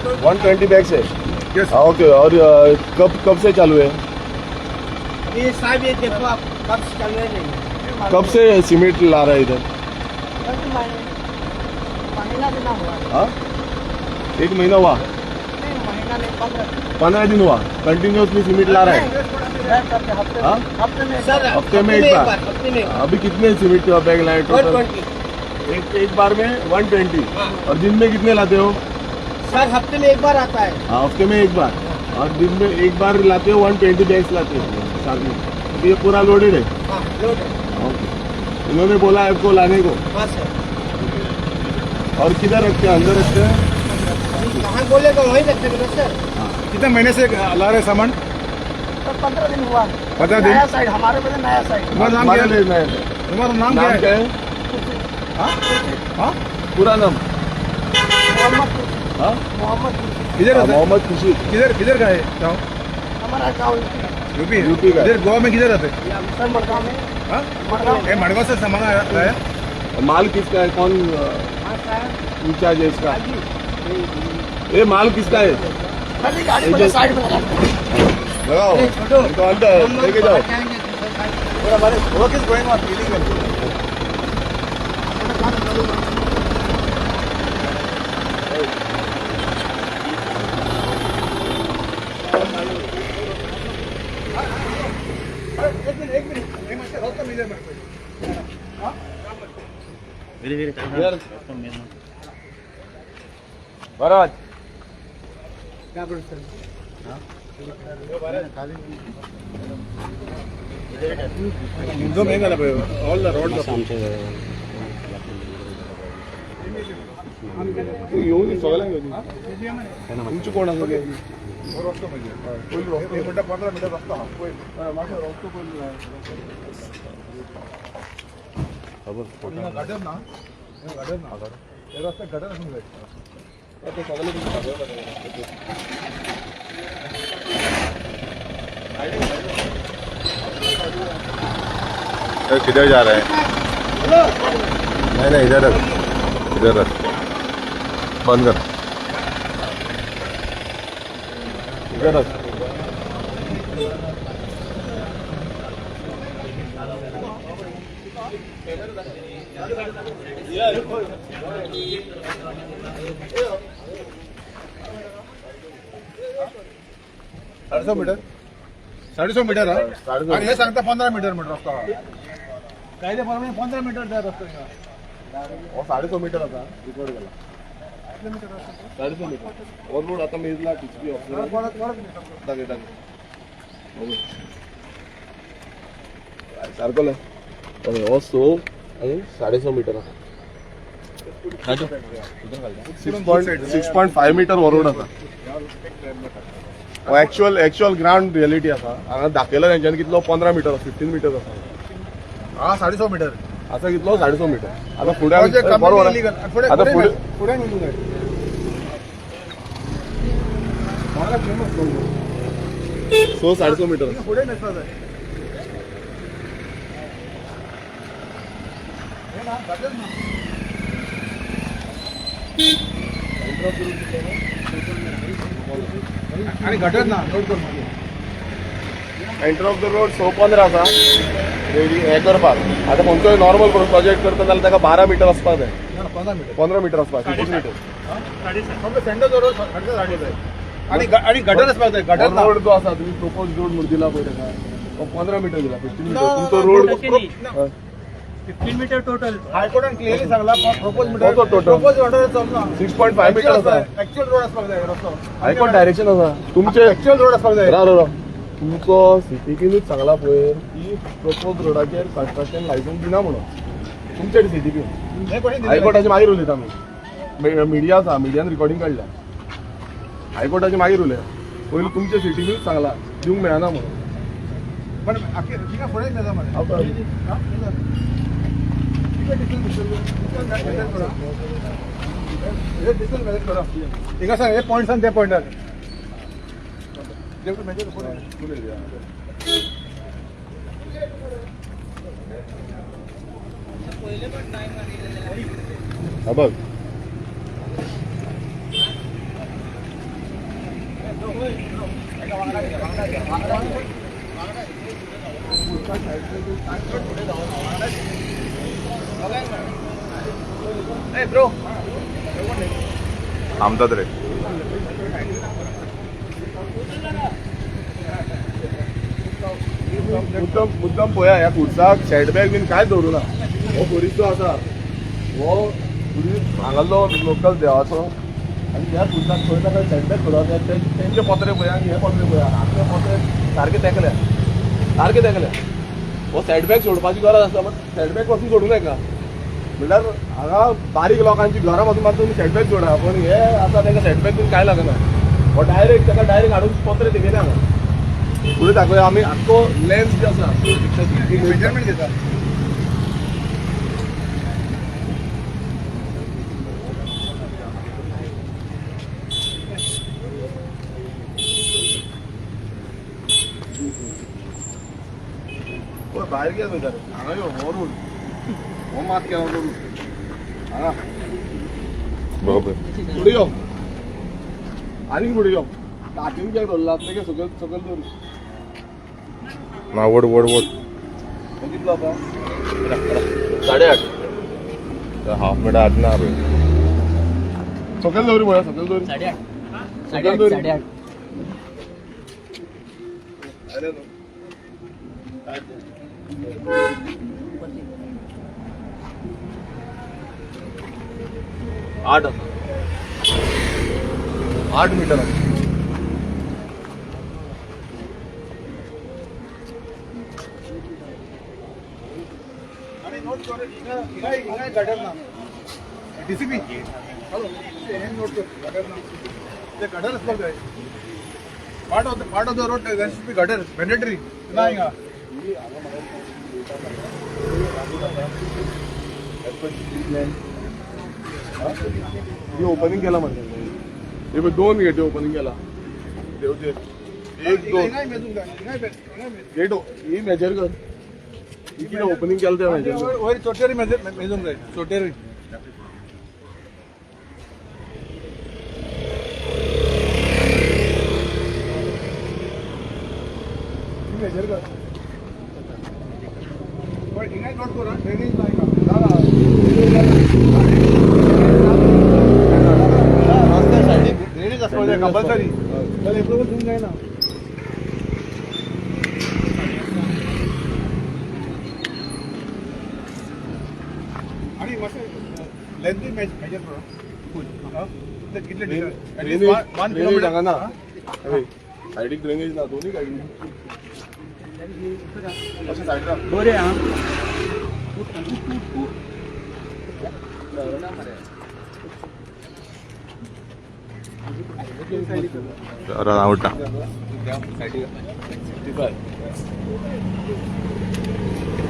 120 bags है। Yes. हाँ, okay. और कब कब से चालू है? ये साहब, ये देखो आप, कब से चल रहे नहीं। कब से सीमेंट ला रहा है इधर? महीना भी ना हुआ। हाँ, एक महीना हुआ? नहीं, महीना नहीं, 15। 15 दिन हुआ, कंटिन्यूसली सीमेंट ला रहा है। हफ्ते हाँ? हफ्ते में सर। हफ्ते में एक बार। हफ्ते में। अभी कितने सीमेंट के बैग लाए टोटल? 120। एक एक बार में 120? हाँ। और दिन में कितने लाते हो? सर, हफ्ते में एक बार आता है। हाँ, हफ्ते में एक बार और दिन में एक बार लाते हो। 120 बैग्स लाते हो साथ में। अभी ये पूरा लोडेड है? हाँ, लोड है। ओके। इन्होंने बोला है आपको लाने को? हाँ सर। और किधर रखते हैं? अंदर रखते हैं? कहाँ बोलेगा वहीं रखेंगे ना सर। कितने महीने से ला रहे सामान? सर, 15 दिन हुआ। 15 दिन? नया साइड, हमारे पहले नया साइड। तुम्हारा नाम क्या हमारे है? लिए नया है। तुम्हारा नाम क्या नाम है? क्या है? हाँ हाँ। पूरा नाम? मोहम्मद। हाँ? मोहम्मद। किधर रहते हैं? मोहम्मद खुशी। किधर किधर का है गाँव? हमारा गाँव। यूपी है? यूपी का है। इधर गोवा में किधर रहते हैं? सर, मडगांव में। हाँ? मडगांव। ये मडगांव से सामान आया आया? माल किसका है? कौन हाँ साहब। इंचार्ज है इसका? ये माल किसका है? सर, ये गाड़ी पहले साइड में लगा दो। लगाओ छोड़ो। इनको अंदर लेके जाओ। और हमारे work is going on illegal. एक मिनट, एक मिनट, एक मिनट, रोक मिले मेरे को। यार बराबर। क्या करूँ सर? जो मेघ आला पळय ऑल the road. तू येऊन सगळ्यांक येवनी। तुमचे कोण आसा ते? रस्तो म्हणजे एक मिनटं 15 मिनटं रस्तो हा पळय। म्हाका रस्तो पयलो जाय। हिंगा गटर ना, हिंगा गटर ना, हे रस्ते गटर आसूंक जाय। ते सगळें तुमकां दाखयता। किधर जा रहे हैं? नहीं नहीं, इधर रख, इधर रख, बंद कर। इधर रख। 150 मीटर, 150 मीटर हा। 150। आणि हे सांगता 15 मीटर म्हणून रस्तो हा। कायदे प्रमाणे 15 मीटर जाय रस्तो हिंगा। हो 150 मीटर आसा रिकॉर्ड केला, 150 मीटर ओव्हरलोड आता मेजला टीचपी ऑफिसर। परत परत मी सांगतो। दाखय दाखय सारको लाय। हो स आनी 150 मीटर आसा। 6.5 meter overload आसा। हो एक्च्युअल ग्राउंड रियलिटी आसा। हांगा दाखयला तेंच्यांनी कितलो, 15 मीटर, 15 मीटर आसा। हा 150 मीटर। आसा कितलो, 150 मीटर। आता फुडें म्हणजे बरोबर इलिगल। फुडें आता फुडें फुडें मेजूंक जाय। म्हाका फेमस। So 150 metre. फुडें मेजपाक जाय। हे ना गटर ना। आणि गटर ना नोट कर मागीर। एंटर ऑफ the road 115 आसा रेडी हे करपाक। आतां खंयचोय नॉर्मल प्रोजेक्ट करता जाल्यार ताका 12 मिटर वचपाक जाय। ना, 15 मीटर। 15 मिटर वचपाक, 15 मिटर। सामकें सेंटर जो रोड 7.5 जाय आणि आणि गटर आसपाक जाय, गटर ना। रोड जो आसा, तुम्ही प्रपोज रोड म्हणून दिला पळय ताका, तो 15 मिटर दिला, 15 मिटर तुमचो रोड। 15 metre total. हायकोर्टान क्लिअरली सांगला प्रपोज मीटर। कसो total? Propose order चलना। 6.5 मीटर आसा। एक्च्युअल रोड आसपाक जाय रस्तो। हायकोर्ट डायरेक्शन आसा तुमचे। एक्च्युअल रोड आसपाक जाय। राव राव राव। तुमचो सीपीपीनूच सांगला पळय की प्रपोज रोडाचेर कन्स्ट्रक्शन लायसन्स दिना म्हणून तुमचे सीटीपीन। हे क्वेश्चन दिलें। हायकोर्टाचे मागीर उलयता आमी। मिडिया आसा, मिडियान रिकॉर्डिंग काडल्या। हायकोर्टाचे मागीर उलया, पयलीं तुमचे सिटीनूच सांगला दिवंक मेळना म्हणून। पण आखी थिंगा फुडें मेजा मरे। हांव कळ्ळें। हा, मेजा। थिंगा डिस्टन्स मेजर करा, हे डिस्टन्स मेजर करा। हिंगा सांग, हे पॉयंट सांग, ते पॉयंटार मेजर फुडें। फुडें या. हा बघ। ब्रो थांबतात रे. मुद्दम मुद्दम पळया ह्या खुर्साक सेटबॅक बीन कांयच दवरूं ना. हो खुरीस जो आसा हो खुरीस हांगासलो लोकल देवाचो आनी ह्या खुर्साक खंय ना खंय सेटबॅक दवरला. तेंचे पत्रे पळया आनी हे पत्रे पळया, आमचे पत्रे सारके तेकल्या, सारके तेकल्या. हो सेटबॅक सोडपाची गरज आसा, बट सेटबॅक पासून सोडूं नाका. म्हणल्यार हांगा बारीक लोकांची घरां पासून मात तुमी सेटबॅक सोडा, पूण हे आतां तांकां सेटबॅक बीन कांय लागना. हो डायरेक्ट ताका डायरेक्ट हाडून पत्रे तेगेले हांगा फुडें दाखोवया आमी. आख्खो लेन्स जी आसा ती मेजरमेंट घेता. पळय भायर कितें वयता रे. हांगा यो, हो रोड हो मात केला तो रोड हांगा. बरोबर. फुडें यो, आनीक फुडें यो. कातीन कित्याक दवरला तेगे सकयल सकयल दवर. ना, वड वड वड. हो कितलो आसा? 8.5. हाफ मिटर आत ना पळय. सकयल दवरी पळया, सकयल दवरी. 8.5. सकयल दवरी. 8.5. अरे न्हू. 8 आसा, 8 मिटर आसा. आणि नोट कर, हिंगा हिंगा हिंगा गटर ना. डीसीपी हॅलो, हे नोट कर, गटर ना. ते गटर आसपाक जाय. Part of the road there should be gutter mandatory ना हिंगा. ही हांगा म्हाका ही ओपनिंग केला मरे. हे पळय दोन गेटी ओपनिंग केला देवचेर, एक दोन. हिंगाय मेजूंक जाय, हिंगाय हिंगाय मेज. गेट ही मेजर कर, ही कितें ओपनिंग केलां तें मेजर कर. वयर चोटेरी मेजूंक जाय, चोटेरी. ही मेजर कर. पण हिंगाय नोट कर, ड्रेनेज ना हिंगा. ना ना. रस्त्या सायडीक ड्रेनेज आसपाक जाय कंपल्सरी, जाल्यार एप्रुवल दिवंक जायना. आणि मातशें लेंथूय मेजर करो फूल. कितले? ड्रेनेज वन ड्रेनेज हांगा किलोमिटर ना. सायडीक ड्रेनेज ना दोन्ही सायडीन. अशें सायड राव. बरें आं. आवडटा. 65.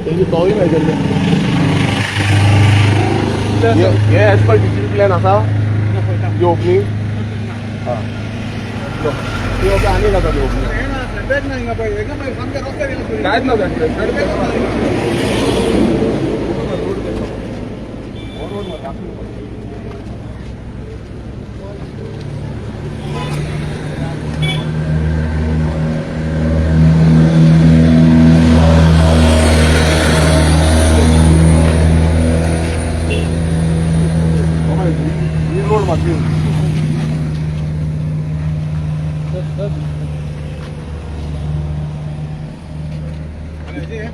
तेजी तोय मेजर. हे एज पर डीसीपी प्लॅन आसा ही ओपनिंग. हां, ती ओके. आनी आसा ती ओपनिंग. सेटबॅक ना हिंगा पळय, हिंगा पळय, सामकें रस्त्यार येयला. कांयच ना सेटबॅक. हो रोड मरे दाखय. हो पळय, ही रोड मातली.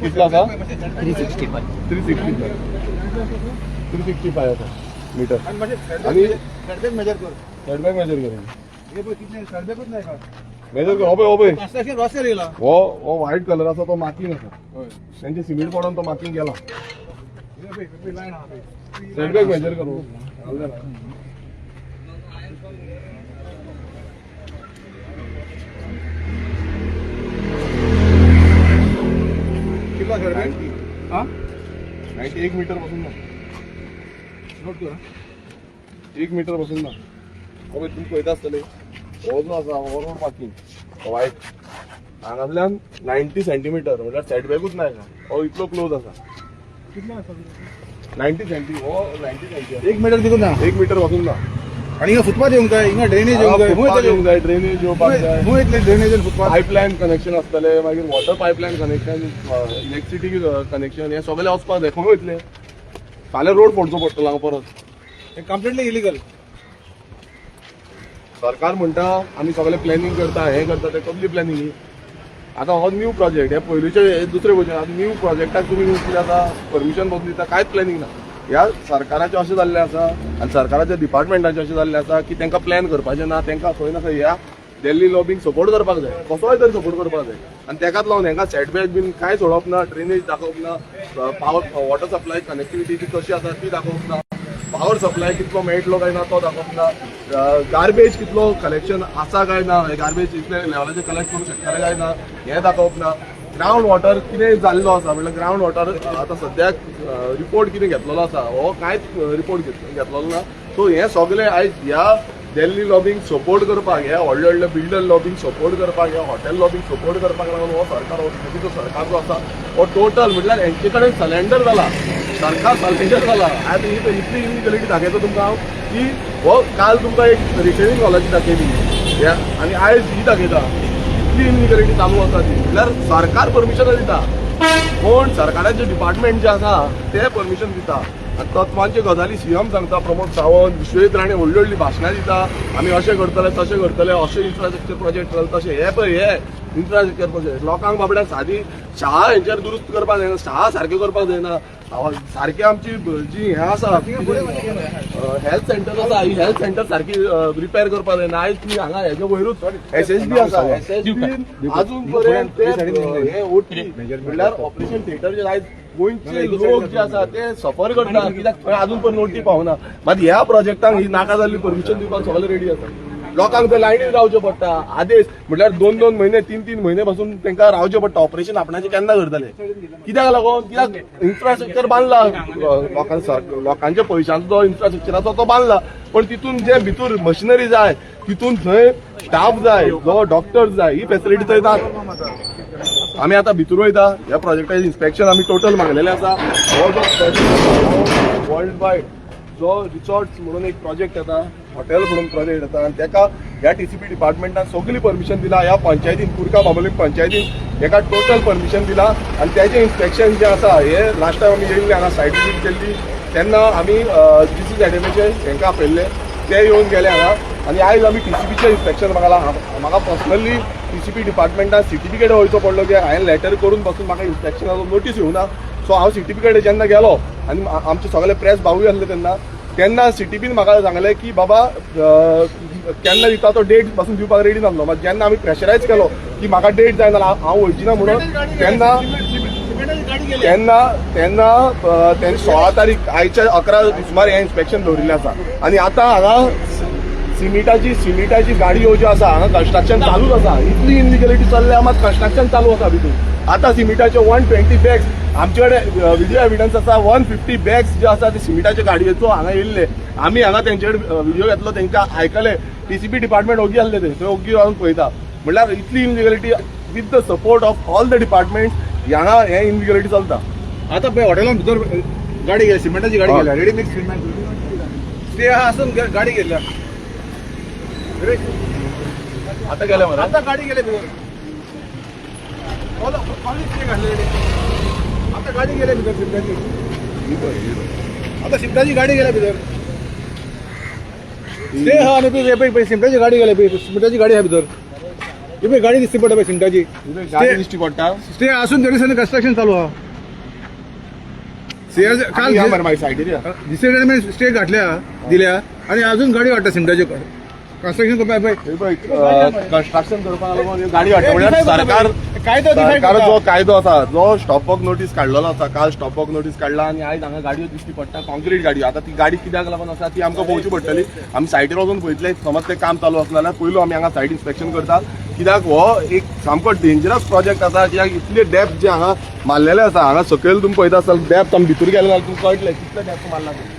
कितलो आसा? 365. 365, 365 आसा मिटर. आणि मातशें आणि सेटबॅक मेजर कर. सेटबॅक मेजर कर. हे पळय कितलें सेटबॅकूच ना हिंगा. मेजर कर. हो पळय, हो पळय. कन्स्ट्रक्शन रस्त्यार येयला. हो हो व्हायट कलर आसा तो मार्किंग आसा. तेंचे सिमेंट पडोन तो मार्किंग केला. हे पळय, हे पळय लायन आहा पळय. सेटबॅक मेजर करू. घाल ना. कितलो सेटबॅक? हा. 90, 1 मीटर पासून ना. नोट कर. 1 मीटर पासून ना. हो पळय, तुमी पळयता आसतले, हो जो आसा हो रोड मार्किंग व्हायट हांगासल्यान 90 सेंटीमिटर, म्हणल्यार सेटबॅकूच ना हेका. हो इतलो क्लोज आसा. कितलें आसा? 90 सेंटी, हो 90 सेंटी. 1 मिटर दिवंक ना. 1 मीटर पासून ना. आनी हिंगा फुटपाथ येवंक जाय, हिंगा ड्रेनेज येवंक जाय. फुटपाथ येवंक जाय, ड्रेनेज येवपाक जाय. खंय येतले ड्रेनेज आनी फुटपाथ? पायपलायन कनेक्शन आसतले, मागीर water pipeline connection, electricity connection, हे सगळे वचपाक जाय. खंय वयतले? फाल्यां रोड फोडचो पडटलो हांगा परत. हे कंप्लिटली इलिगल. सरकार म्हणटा आमी सगळे प्लॅनिंग करता, हें करता, ते कसली प्लॅनिंग ही? आतां हो न्यू प्रोजेक्ट, हे पयलींचे हे दुसरे भशेन. आतां न्यू प्रोजेक्टाक तुमी कितें आतां परमिशन बसून दिता, कांयच प्लॅनिंग ना. ह्या सरकाराचें अशें जाल्लें आसा आनी सरकाराच्या डिपार्टमेंटाचें अशें जाल्लें आसा की तांकां प्लॅन करपाचें ना. तांकां खंय ना खंय ह्या दिल्ली लॉबींक सपोर्ट करपाक जाय, कसोय तरी सपोर्ट करपाक जाय. आनी तेकाच लागून हांकां सेटबॅक बीन कांय सोडप ना, ड्रेनेज दाखोवप ना, पावर वॉटर सप्लाय कनेक्टिविटी ती कशी आसा ती दाखोवप ना, पावर सप्लाय कितलो मेळटलो काय ना तो दाखोवप ना, गार्बेज कितलो कलेक्शन आसा काय ना, गार्बेज इतले लेवलाचेर कलेक्ट करूंक शकतले काय ना हें दाखोवप ना. ग्रावंड वॉटर कितें जाल्लो आसा म्हणल्यार ग्रावंड वॉटर आतां सद्याक रिपोर्ट कितें घेतलेलो आसा हो कांयच रिपोर्ट घेतलेलो ना. सो हें सगळें आयज ह्या दिल्ली लॉबींक सपोर्ट करपाक, ह्या व्हडले व्हडले बिल्डर लॉबींक सपोर्ट करपाक, ह्या हॉटेल लॉबींक सपोर्ट करपाक लागून हो सरकार, हो बीजेपीचो सरकार जो आसा हो टोटल म्हटल्यार हेंचे कडेन सलेंडर जाला, सरकार सलेंडर जाला. आतां ही इतली इलिगलिटी दाखयता तुमकां हांव की हो काल तुमकां एक रिटेनिंग हॉलाची दाखयली ह्या आनी आयज ही दाखयता. इतली इलिगलिटी चालू आसा ती म्हटल्यार सरकार परमिशनां दिता, कोण सरकाराचे डिपार्टमेंट जे आसा ते परमिशन दिता. आनी तत्वांच्यो गजाली सीएम सांगता, प्रमोद सावंत, विश्वजीत राणे व्हडली व्हडली भाशणां दिता, आमी अशें करतले, तशें करतले, अशें इन्फ्रास्ट्रक्चर प्रोजेक्ट करतले, तशें. हे पळय हे इन्फ्रास्ट्रक्चर प्रोजेक्ट लोकांक बाबड्यांक सादी शाळा हेंचेर दुरुस्त करपाक जायना, शाळा सारक्यो करपाक जायना, सारकी आमची जी हें आसा हेल्थ सेंटर आसा, ही हेल्थ सेंटर सारकी रिपेर करपाक जायना. आयज तुमी हांगा हेजे वयरूच एसएसबी आसा, एसएसबी अजून पर्यंत ते हे ओटी म्हणल्यार ऑपरेशन थिएटर जे आयज गोंयचे लोक जे आसा ते सफर करता कित्याक थंय अजून पर्यंत ओटी पावना. मात ह्या प्रोजेक्टांक ही नाका जाल्ली परमिशन दिवपाक सगळे रेडी आसा. लोकांक थंय लायनीन रावचें पडटा, आदेश म्हटल्यार 2-2 म्हयने 3-3 म्हयने पासून तांकां रावचें पडटा. ऑपरेशन आपणाचें केन्ना करतले? कित्याक लागून? कित्याक इन्फ्रास्ट्रक्चर बांदला लोकांच्या पयशांचो जो इन्फ्रास्ट्रक्चर आसा तो बांदला, पण तितून जे भितर मशिनरी जाय, तितून थंय स्टाफ जाय, जो डॉक्टर जाय, ही फेसिलिटी थंय ना. आमी आतां भितर वयता, ह्या प्रोजेक्टाचें इन्स्पेक्शन आमी टोटल मागलेलें आसा. हो जो प्रोजेक्ट आसा वर्ल्ड वायड जो रिसॉर्ट्स म्हणून एक प्रोजेक्ट येता, हॉटेल म्हणून प्रोजेक्ट येता आनी तेका ह्या टीसीपी डिपार्टमेंटान सगळी परमिशन दिला. ह्या पंचायतीन, कुरका बाबोलीम पंचायतीन हेका टोटल परमिशन दिला आनी तेजें इन्स्पेक्शन जें आसा हे लास्ट टायम आमी येयल्ले हांगा सायट विजीट केल्ली तेन्ना आमी जी सी एडीएमएचे हेंकां आपयल्ले, ते येवन गेले हांगा. आनी आयज आमी टीसीपीचें इन्स्पेक्शन मागला. म्हाका पर्सनली टीसीपी डिपार्टमेंटान सीटीपी कडेन वयचो पडलो की हांवें लेटर करून बसून म्हाका इन्स्पेक्शनाचो नोटीस येवना. सो हांव सीटीपी कडेन जेन्ना गेलो आनी आमचे सगळे प्रेस भावूय आसले तेन्ना, तेन्ना सीटीपीन म्हाका सांगलें की बाबा केन्ना दिता तो डेट पासून दिवपाक रेडी नासलो. मात जेन्ना आमी प्रेशरायज केलो की म्हाका डेट जाय ना, हांव वयची ना म्हणून, तेन्ना तेन्ना तेन्ना तेन्ना 16 तारीख आयच्या 11 सुमार हें इन्स्पेक्शन दवरिल्लें आसा. आनी आतां हांगा सिमिटाची गाडयो ज्यो आसा हांगा कन्स्ट्रक्शन चालूच आसा. इतली इनलिगलिटी चल्ल्या मात कन्स्ट्रक्शन चालू आसा भितूर. आतां सिमिटाचे 120 बॅग्स आमचे कडेन व्हिडिओ एविडन्स आसा, 150 बॅग्स जे आसा ते सिमिटाचे गाडयेचो हांगा येयल्ले. आमी हांगा तेंचे कडेन व्हिडिओ घेतलो, तेंकां आयकले. टीसीपी डिपार्टमेंट ओगी आसले, ते थंय ओगी रावन पळयता. म्हणल्यार इतली illegality with the support of all the department हांगा हें इनलिगलिटी चलता. आता पळय हॉटेलान भितर गाडी गेली, सिमेंटाची गाडी गेल्या, रेडी मिक्स सिमेंट ते आहा आसून गाडी गेल्या. आतां गेले मरे. आता गाडी गेले भितर, कॉलेज घातलेली. आता गाडी गेल्या भितर सिमेंटाची, आता सिमेंटाची गाडी गेल्या भितर. ते हा आनी पळय पळय पळय सिमेंटाची गाडी गेल्या पळय, सिमेंटाची गाडी आहा भितर. ही पळय गाडी दिसती पडटा पळय सिमेंटाची. गाडी दिश्टी पडटा. स्टे असून तरी कन्स्ट्रक्शन चालू आहा. काल या मरे मागीर सायडीर या. दुसरे स्टे घातल्या दिल्या आणि अजून गाडी वाडटा सिमेंटाची कन्स्ट्रक्शन करपाक पळय. कन्स्ट्रक्शन करपाक लागून गाडी हाडटा म्हणल्यार सरकार कायदो सरकार जो कायदो आसा, जो स्टॉपवर्क नोटीस काडलेलो आसा, काल स्टॉपवर्क नोटीस काडला आनी आयज हांगा गाडयो दिश्टी पडटा, कॉन्क्रीट गाडयो. आतां ती गाडी कित्याक लागून आसा ती आमकां पळोवची पडटली. आमी सायटीर वचून पळयतले, समज तें काम चालू आसलें जाल्यार पयलू आमी हांगा सायट इन्स्पेक्शन करता. कित्याक हो एक सामको डेंजरस प्रोजेक्ट आसा. कित्याक इतले डेप्थ जे हांगा मारलेले आसा, हांगा सकयल तुमी पळयता आसतले डेप्थ, आमी भितर गेले जाल्यार तुमकां कळटलें कितले डेप्थ मारला ते.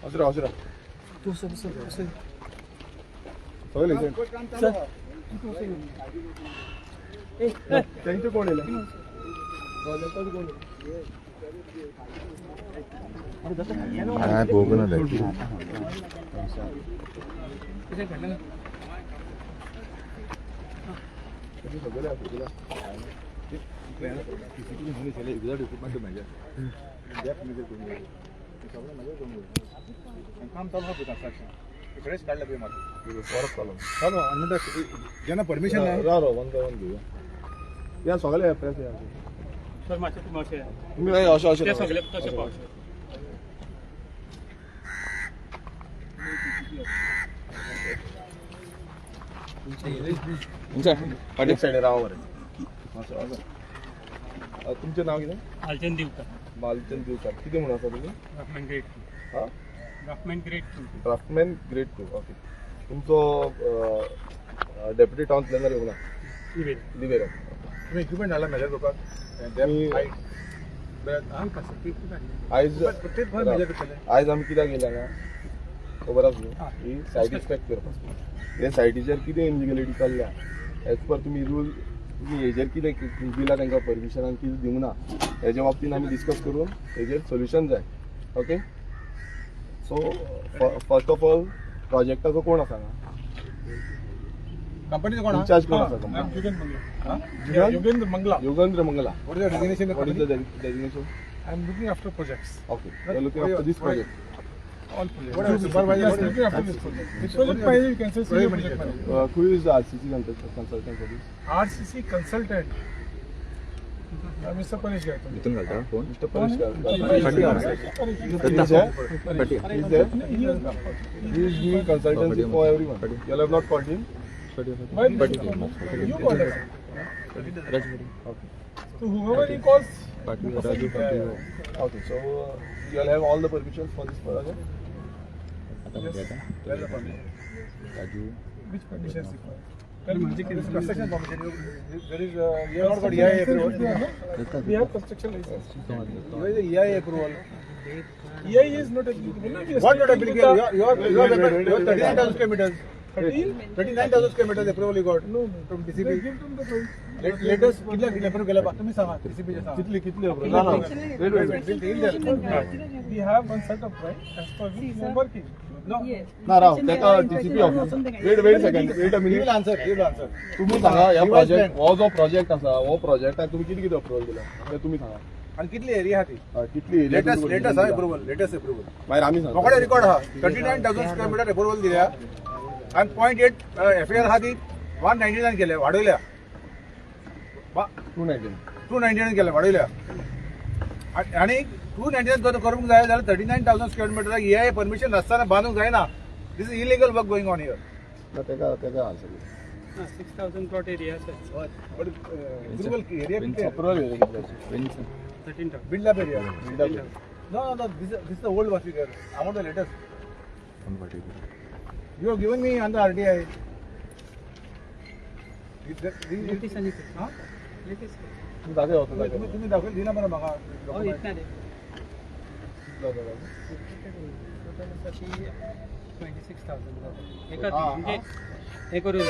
असं राव, असं राव. सगळे इथे. त्यांचे कोण येले? प्रोजेक्टाचे कोण येले? काय पळोवंक ना तें. सगळे आसा, सगळे आसा. काम चालू आहा पळय कन्स्ट्रक्शन इकडेच काडलं पळय माती. परत चालू. चालू आहा. आनी जेन्ना परमिशन ना राव राव, वन बाय वन घेवया. या सगळे प्रेस या. सर, मातशें तूं मातशें तुमी अशें अशें ते सगळे तशें पावशें. एक सायडीन राव मरे. असो असो. तुमचें नांव कितें? आलचन दिवकर. मालचंद दिवकर. कितें म्हणून आसा तुमी? ड्राफ्टमॅन ग्रेड टू. हा. Draftsman grade two. Draftsman grade two, okay. तुमचो डेप्युटी टावन प्लॅनर येवना? निवेदन. लिबेरो. तुम्ही इक्विपमेंट हाडला मेजर करपाक? आमी आयज ते खंय मेजर करतले? आयज आमी कित्याक येयले हांगा खबर आसा न्हू? ही सायट इन्स्पेक्ट करपाक. हे सायटीचेर कितें इलिगलिटी चल्ल्या, एज पर तुमी रूल, तुमी हेजेर कितें दिलां तांकां परमिशन आनी कितें दिवंक ना, हेजे बाबतीन आमी डिस्कस करून हेजेर सोल्युशन जाय. Okay, so first of all प्रोजेक्टाचो कोण आसा हांगा? कंपनीचं कोण? इन्चार्ज कोण आसा कंपनी? हा? Yogendra Mangla. Yogendra Mangla. What is your designation? What is the designation? I am looking after projects. Okay, you are looking after this project. All projects. What is supervisor? Yes, looking after this project. This project manager, you can say senior project manager. Who is the RCC consultant for this? RCC consultant, Mr. Paresh Gaitonde. Mr. Paresh Gaitonde. Paresh. Is there? Is there? He has come. He is doing consultancy for everyone. You all have not called him? Why did you call? You called us. So whoever he calls, Okay, so you all have all the permissions for this project? Which permission is required? Tell me. Construction permission. There is, you have not got EIA approval. We have construction license. Where is the EIA approval? EIA is not applicable. No, we are What not sticking with applicable? the- You have 39,000 square meters. 13? 39,000 square meters approval you got. No, no. From They DCP. give them the permission. Let us कितले approve केला पा तुम्ही सांगा, DCP चे सांगा. कितली कितली approval? ना, ना. Wait, wait, wait. We have one set of right as per which we are working. No. ना राव, ताका DCP office. Wait, wait a second. Wait a He will minute. answer. He will answer. तुम्ही सांगा, ह्या He was project, हो जो project आसा, हो प्रोजेक्टाक तुम्ही कितें कितें अप्रुवल दिला तें तुमी सांगा. आणि कितली एरिया आहा ती? हय, कितली area latest latest हा अप्रुव्हल, लेटेस्ट अप्रुव्हल. मागीर आमी सांगता. मोकडे रेकॉर्ड हा 39,000 स्क्वेअर मिटर अप्रुव्हल दिल्या आणि 0.8 एफ आर हा ती 199 केल्या, वाढवल्या. 219. 299 केल्या, वाढवल्या. आणि 299 जर करूंक जाय जाल्यार 39,000 square meter EIA permission नासतना बांदूंक जायना. This is illegal work going on here. ना, ताका ताका answer. 6,000 plot area आसा. बट अप्रुव्हल एरिया किती? अप्रुवल एरिया कितली? 13,000. Build up area. Build up. No, no, this is the old one figure. I want the latest. You have given me on the RTI. Latest आनी हा? Latest. तुम्ही दाखय होता. तुम्ही तुम्ही दाखवेल दिला मला मागा. हो, इतना रे. 26,000 एका म्हणजे हे करून.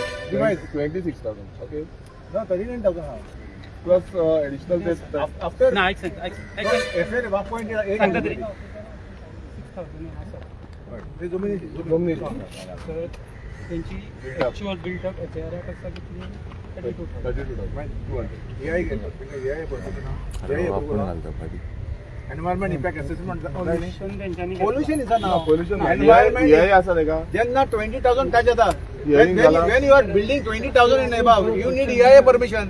26,000, okay. No, 39,000 हा. प्लस एडिशनल ते आफ्टर ना, ऐक सांग, ऐक ऐक. F R 1.8. सांगता तरी 6,000 आसा. ते जमिनीची. जमनीची. तर त्यांची ॲक्च्युअल बिल्टअप एच आर आसा कितली? 32,000. 32,200. एआय केलं, AI environment impact assessment. Pollution तेंच्यांनी पोल्युशन is ना. पोल्युशन एन्व्हायरमेंट एआय आसा ताका. जेन्ना 20,000 टच जाता, Hearing when, जाला. when you are building 20,000 and above, you need EIA permission.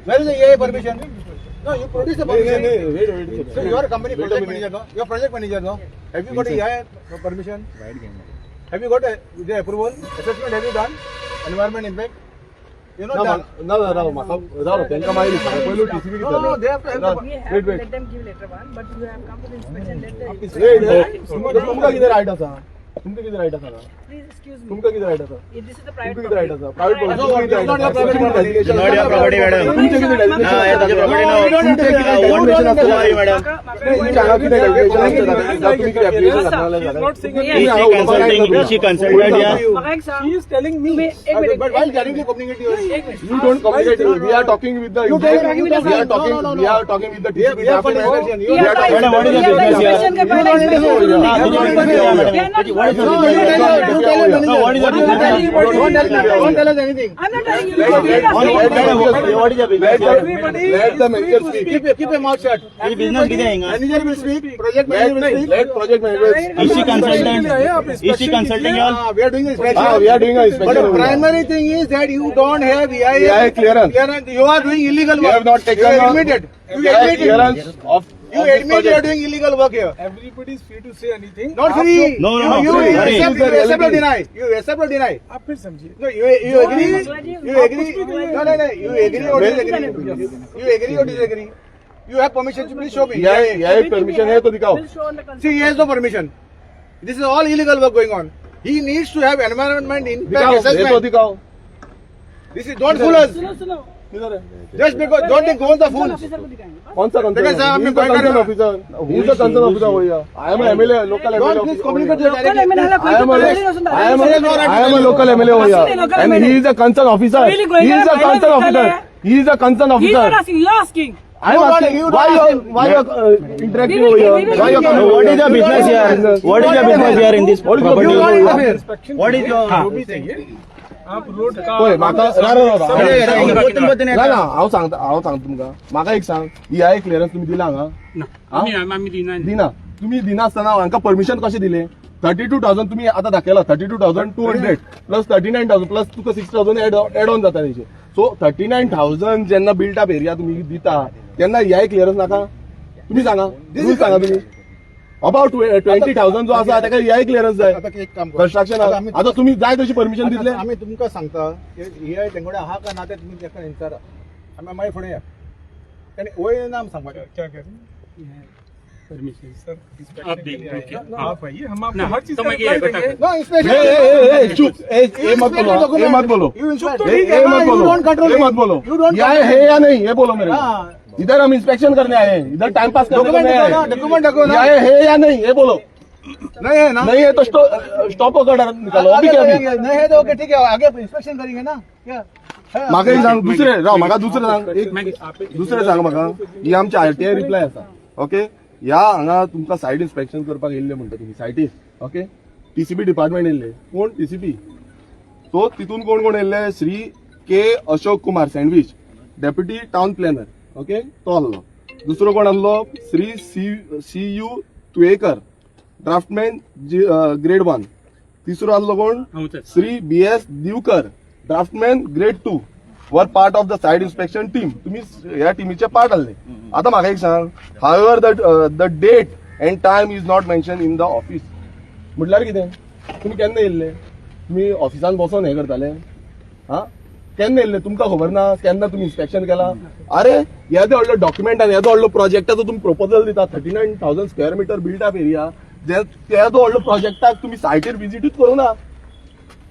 Where is the EIA permission? No, you produce the नाही permission. नाही, wait wait. So you are a company Wait a project minute. manager, no? You are project manager, no? Have you got a EIA permission? Have you got the approval? Assessment have you done? Environment impact? You know ना ना ना राव, म्हाका राव, तांकां मागीर विचार. पयलू TCP. No, no, they have to have the- We have wait to wait. Let them give later one, but you have come for the inspection, let the wait, तुमकां कितें रायट आसा? तुमकां कितें रायट आसा? Please excuse me. तुमकां कितें right आसा? This is the private तुमकां कितें रायट property. आसा? Private. Not your private property. Not your property, madam. तुमचें कितें डेजिग्नेशन? ना, हे तुमचें property no. तुमचें कितें डेजिग्नेशन आसता? म्हाका म्हाका तुमच्या हांगा कितें डेजिग्नेशन आसता? जावं तुम्ही कितें एप्लिकेशन घातलें जाल्यार Yes. हांगा उलोवपाक रायट ना तुमकां. Is she consultant here? म्हाका एक सांग. She is telling me. तुम्ही एक minute. But while directly communicating to us. एक minute. You don't communicate. We are talking with the. You tell- you We tell- are no, talking. no, no, We no. are talking with the We have- TCP we have for department. inspection. You We are are Madam, what is your business here? Inspection का पहला inspection करून हा, घ्या. तुझं business आहे, madam. We are not- What is your No, business? you tell us, you tell us, No, what is your manager. business? Don't tell us anything. I'm not telling you. Let- let- You are let- asking. What is your business? Let Everybody let the is free manager to speak. Keep your mouth shut. हे business किती आहे हिंगा? Manager will speak, project manager will Let speak. let project manager. Is she consultant? आए आप Is she inspection consulting कीजिए। you all? Ah, we are doing the inspection. Ah, we are doing a But inspection. the over here. primary thing is that you don't have EIA EIA clearance. Clearance. You are doing illegal We work. have not taken You a- admitted. You EIA admitted. Clearance of. You of this admit you are project. Doing illegal work here. Everybody is free to say anything. Not आप free. No, no, no. You, you Sorry. accept, you accept or deny. You accept or deny. जो- आप फिर समझिए. No, you agree. You agree. कुछ भी कहिए। No, no, no. You agree or disagree. You agree or disagree. You have permission to please show me. EIA EIA permission है तो दिखाओ. We'll show on the See, he has no permission. This is all illegal work going on. He needs to have environment impact दिखाओ, ये तो assessment. दिखाओ. This is don't fool us. सुनो सुनो. किधर है? Just because don't think go on the fools. Officer को दिखाएंगे. कौन सा देखो साहब, कंसर्न? हमने Concern officer? Who is the concern officer over here? I am a MLA, local MLA. Don't please communicate to Local MLA ला I am a, I am a local MLA over here, local and MLA. He is a concern officer. Really going He is a there, concern final officer. Hai. He is a concern He is officer. not asking, you are asking. I am asking You don't why you ask are him. why you are interacting We will over here? give- we will Why you are give. coming? No, what is your over here? business here? What is your business here in this What is your property? business? You don't interfere. Inspection What is your जो भी चाहिए आप road का पळय म्हाका राव राव राव अरे, अरे, बोतून बोतून ना ना, हांव सांगता, हांव सांगता तुमकां. म्हाका एक सांग, ईआय क्लियरन्स तुमी दिला हांगा? आमी आमी दिना. दिना. तुम्ही दिना आसतना हांकां परमिशन कशें दिलें? 32,000 तुमी आतां दाखयला, 32,200 plus 39,000 plus तुका 6,000 एड ऑन जाता तेजे. सो 39,000 जेन्ना बिल्ट अप एरिया तुमी दिता तेन्ना ईआय क्लियरन्स नाका? तुमी सांगा, रूल सांगा तुमी. अबाउट 20,000 जो आसा ताका ईआय क्लियरन्स जाय. आता एक काम करू. कन्स्ट्रक्शन आता आमी- आतां तुमी जाय तशी परमिशन दितले. आमी तुमकां सांगता की हे तेंगडे आहा काय ना ते तुमी ताका विचारा. आमी मागीर फुडें या. ताणें वयर ना आमी सांगपाचें. क्या कह रहे हैं परमिशन सर? आप इंस्पेक्शन के लिए देख, आए ओके। हैं। आप आइए, हम आपको ना, हर चीज तो का मैं रिप्लाई ये बता- देंगे. No, inspection. ए, ए, ए, ए, चुप. ए, ए मत बोलो, ए मत बोलो. You inspect. ए, ए मत You बोलो, don't control ए him. मत बोलो. You don't ये है या नहीं ये बोलो मेरे को. हाँ. इधर हम इंस्पेक्शन करने आए हैं, इधर टाइम पास करने को डॉक्यूमेंट नहीं दिखाओ ना, आए. डॉक्यूमेंट दिखाओ ना. ये है या नहीं ये बोलो. नहीं है ना? नहीं है तो स्टॉप ऑर्डर निकालो अभी. आगे क्या अभी? करेंगे. नहीं है तो ओके, ठीक है, आगे इंस्पेक्शन करेंगे ना. क्या है? म्हाका एक सांग, दुसरे राव, म्हाका दुसरें सांग, एक दुसरें सांग म्हाका. ही आमची आरटीआय रिप्लाय आसा, ओके? ह्या हांगा तुमकां सायट इन्स्पेक्शन करपाक येयल्ले म्हणटा तुमी सायटीर, ओके? टीसीपी डिपार्टमेंट येयल्ले. कोण टीसीपी? सो तितून कोण कोण येयल्ले? Shri K Ashok Kumar sandwich, deputy town planner, okay, तो आहलो. दुसरो कोण आहलो? Shri C C you Tuyekar, draughtsman grade 1. तिसरो आहलो कोण? हांवच आसा. श्री बी S Divkar, draughtsman grade 2, were part of the site inspection team. तुम्ही ह्या टिमीचे पार्ट आहले. आता म्हाका एक सांग, however the the date and time is not mention in the office. म्हटल्यार कितें? तुमी केन्ना येयल्ले? तुमी ऑफिसान बसोन हें करताले? हा, केन्ना येयल्ले तुमकां खबर ना केन्ना तुमी इन्स्पेक्शन केला? अरे, येदो व्हडलो डॉक्युमेंट आनी येदो व्हडलो प्रोजेक्टाचो तुमी प्रपोजल दिता, 39,000 square meter built up area, येदो व्हडलो प्रोजेक्टाक तुमी सायटीर विजिटूच करूं ना.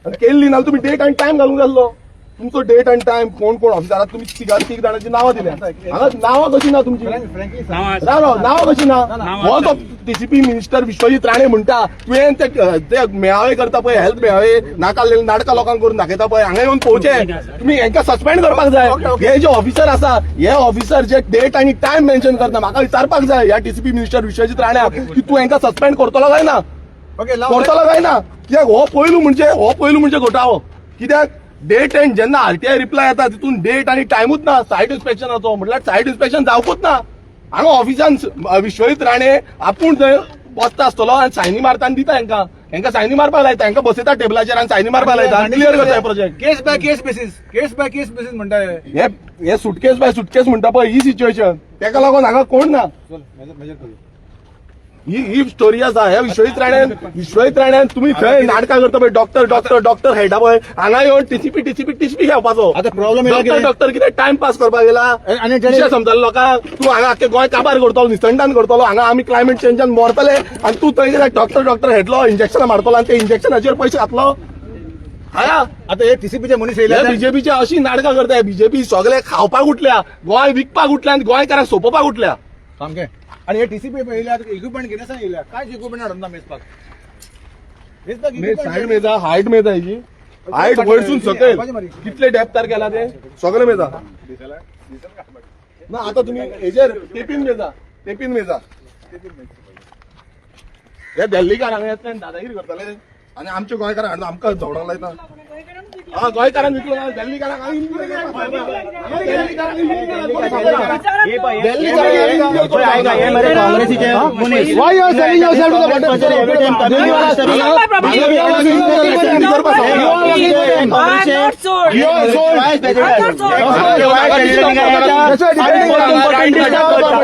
आनी केल्ली ना तुमी डेट आनी टायम घालूंक जाल्लो तुमचो. डेट आनी टायम, कोण कोण ऑफिसराक तुमी तिगा तीग जाणांची नांवां दिल्या. हांगा नांवां कशी ना तुमची? फ्रँकली नांवां आसा. राव राव, नांवां कशी ना? नांवां हो तो टीसीपी मिनिस्टर विश्वजीत राणे म्हणटा, तुवें ते ते मेळावे करता पळय, हेल्थ मेळावे, नाका नाटकां लोकांक करून दाखयता पळय, हांगा येवन पळोवचें. तुमी हेंकां सस्पेंड करपाक जाय. हे जे ऑफिसर आसा, हे ऑफिसर जे डेट आनी टायम मेन्शन करता, म्हाका विचारपाक जाय ह्या टीसीपी मिनिस्टर विश्वजीत राण्याक की तूं हेंकां सस्पेंड करतलो काय ना? ओके. करतलो काय ना? कित्याक हो पयलू म्हणजे, हो पयलू म्हणजे घोटाळो. कित्याक डेट एंड जेन्ना आरटीआय रिप्लाय येता तितून डेट आनी टायमूच ना सायट इन्स्पेक्शनाचो, म्हटल्यार सायट इन्स्पेक्शन जावकूच ना. हांगा ऑफिसान विश्वजीत राणे आपूण थंय बसता आसतलो आनी सायनी मारता आनी दिता हेंकां. हेंकां सायनी मारपाक लायता, हेंकां बसयता टेबलाचेर आनी सायनी मारपाक लायता आनी क्लियर करता हे project. Case by case basis, case by case basis म्हणटा हे. हे हे सुटकेस बाय सुटकेस म्हणटा पळय ही सिच्युएशन. तेका लागून हांगा कोण ना. चल, मेजर करूया. ही ही स्टोरी आसा. ह्या विश्वजीत राण्यान, विश्वजीत राण्यान तुमी थंय नाटकां करता पळय, डॉक्टर डॉक्टर डॉक्टर खेळटा पळय, हांगा येवन टीसीपी टीसीपी टीसीपी खेळपाचो. आता problem येयला डॉक्टर कितें? डॉक्टर कितें टायमपास करपाक गेला? आनी कितें समजलें लोकांक? तूं हांगा आख्खे गोंय काबार करतलो, निसंडान करतलो. हांगा आमी क्लायमेट चेंजान मरतले आनी तूं थंय डॉक्टर डॉक्टर खेळटलो, इंजेक्शनां मारतलो आनी ते इंजेक्शनाचेर पयशे घातलो हांगा. आता हे टीसीपीचे मनीस येयले. बीजेपीचे अशी नाटकां करता. बीजेपी सगळे खावपाक उठल्या, गोंय विकपाक उठल्या आनी गोंयकारांक सोंपोवपाक उठल्या. सामकें. आणि हे टीसीपी येयल्या, इक्विपमेंट कितें आसा येयल्या, कांयच इक्विपमेंट हाडून ना मेजपाक मेजपाक. सायड मेजा, हायट मेजा, हेजी हायट वयरसून सकयल कितले डेप्थार गेला ते सगळे मेजा ना. आता तुम्ही हेजेर टेपीन मेजा, टेपीन मेजा. हे दिल्लीकार हांगा येतले आनी दादागिरी करतले आनी आमचे गोंयकार हाडून आमकां झगडोंक लायता. हा, गोंयकारान विकलो ना दिल्लीकारांक. हे मरे काँग्रेसीचे मनीस. Why you are selling yourself to the Every time coming I am not sold. You are sold. I am not sold.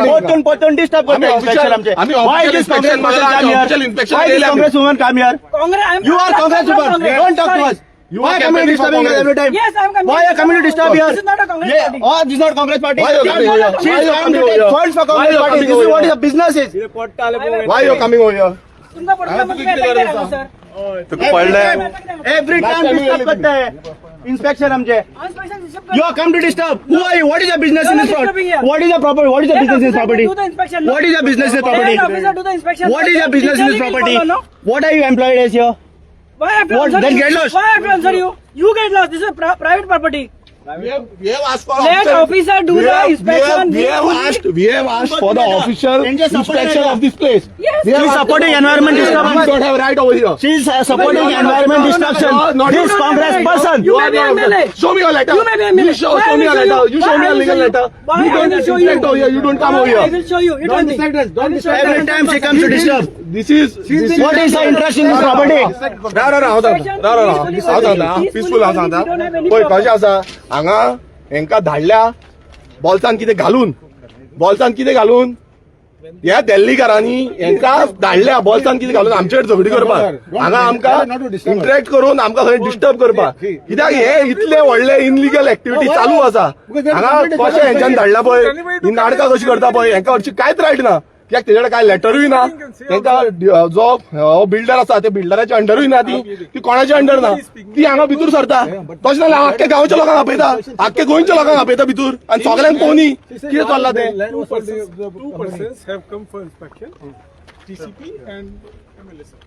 परतून परतून डिस्टर्ब करता इन्स्पेक्शन आमचे. आम्ही Why official this Congress inspection person मागला, come here? official inspection Why this केलं आम्ही. Congress woman come here? Congress, I am You are Congress woman. Congress. Don't talk to us. You Why are coming campaigning for disturbing us Congress. every time? Yes, I am coming. Why are coming to disturb here? This is not a Congress Yeah. party. Oh, this is not Congress party. Why you coming over here? She Why is you come coming to over take here? funds for Why Congress you party. coming This is over what here? the business is. Why you coming over here? तुमचा पडला म्हणजे काय करायचं, sir? तुका पडलें. Every Last time time disturb you करता है inspection आमचे. Inspection disturb You are come to disturb. Who are you? What is your business in You are this disturbing here. property? What is your property? What is your Let business in this officer property? do the inspection, no? What is your business in this property? Let officer do the inspection. What is your business in this Legally will property? follow, no? What are you employed as here? Why I have to What? answer Then you? get lost. Why I have to answer you? You get lost. This is private property. We have asked for Let official- officer do we the inspection. We have asked for the official Then just support inspection it. of this place. Yes. We have She is asked- supporting environment We disturbance. don't have right over here. She is supporting No, no, environment no, no, destruction. no, no, This no, no, Congress no, no. person. You may be MLA. Show me your letter. You may be MLA. You show, Why show I me will your show letter. you? You show Why me I a will legal show you? letter. Why You I don't will show you? inspect over here. You don't come Why over I here. will show you. You Don't tell me. distract us, don't I will show distract you. Every time she comes to disturb. This is What is her interest in this property? राव राव राव, हांव सांगता. राव राव राव, हांव सांगता. Peaceful हांव सांगता. पळय कशें आसा, हांगा हेंकां धाडल्या बोल्सान कितें घालून, बोल्सान कितें घालून, ह्या दिल्लीकारांनी हेंकां धाडल्या बोल्सान कितें घालून आमचेर झगडी करपाक. हांगा आमकां इंटरेक्ट करून आमकां खंय डिस्टर्ब करपाक. कित्याक हे इतले व्हडले इनलिगल एक्टिविटी चालू आसा हांगा? कशें हेंच्यान धाडल्या पळय, ही नाटकां कशी करता पळय. हेंकां हरशीं कांयच रायट ना, कित्याक तेजे कडेन कांय लेटरूय ना. तांकां जो बिल्डर आसा ते बिल्डराच्या अंडरूय ना ती, ती कोणाच्या अंडर ना. ती हांगा भितर सरता तशें जाल्यार हांव आख्ख्या गांवच्या लोकांक आपयता, आख्ख्या गोंयच्या लोकांक आपयता भितर आनी सगळ्यांक पोवनी कितें चल्लां तें. Two persons have come for inspection, TCP and MLA sir.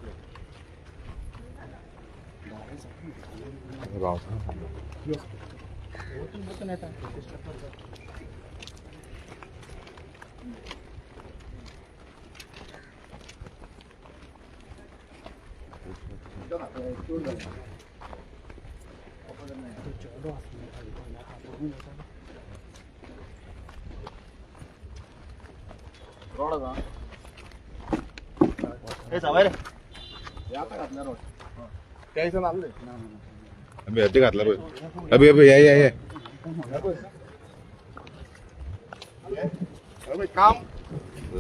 त्या दिसान आसले. अबे हत्ती घातला पळय. अबे अबे, या या या. अरे काम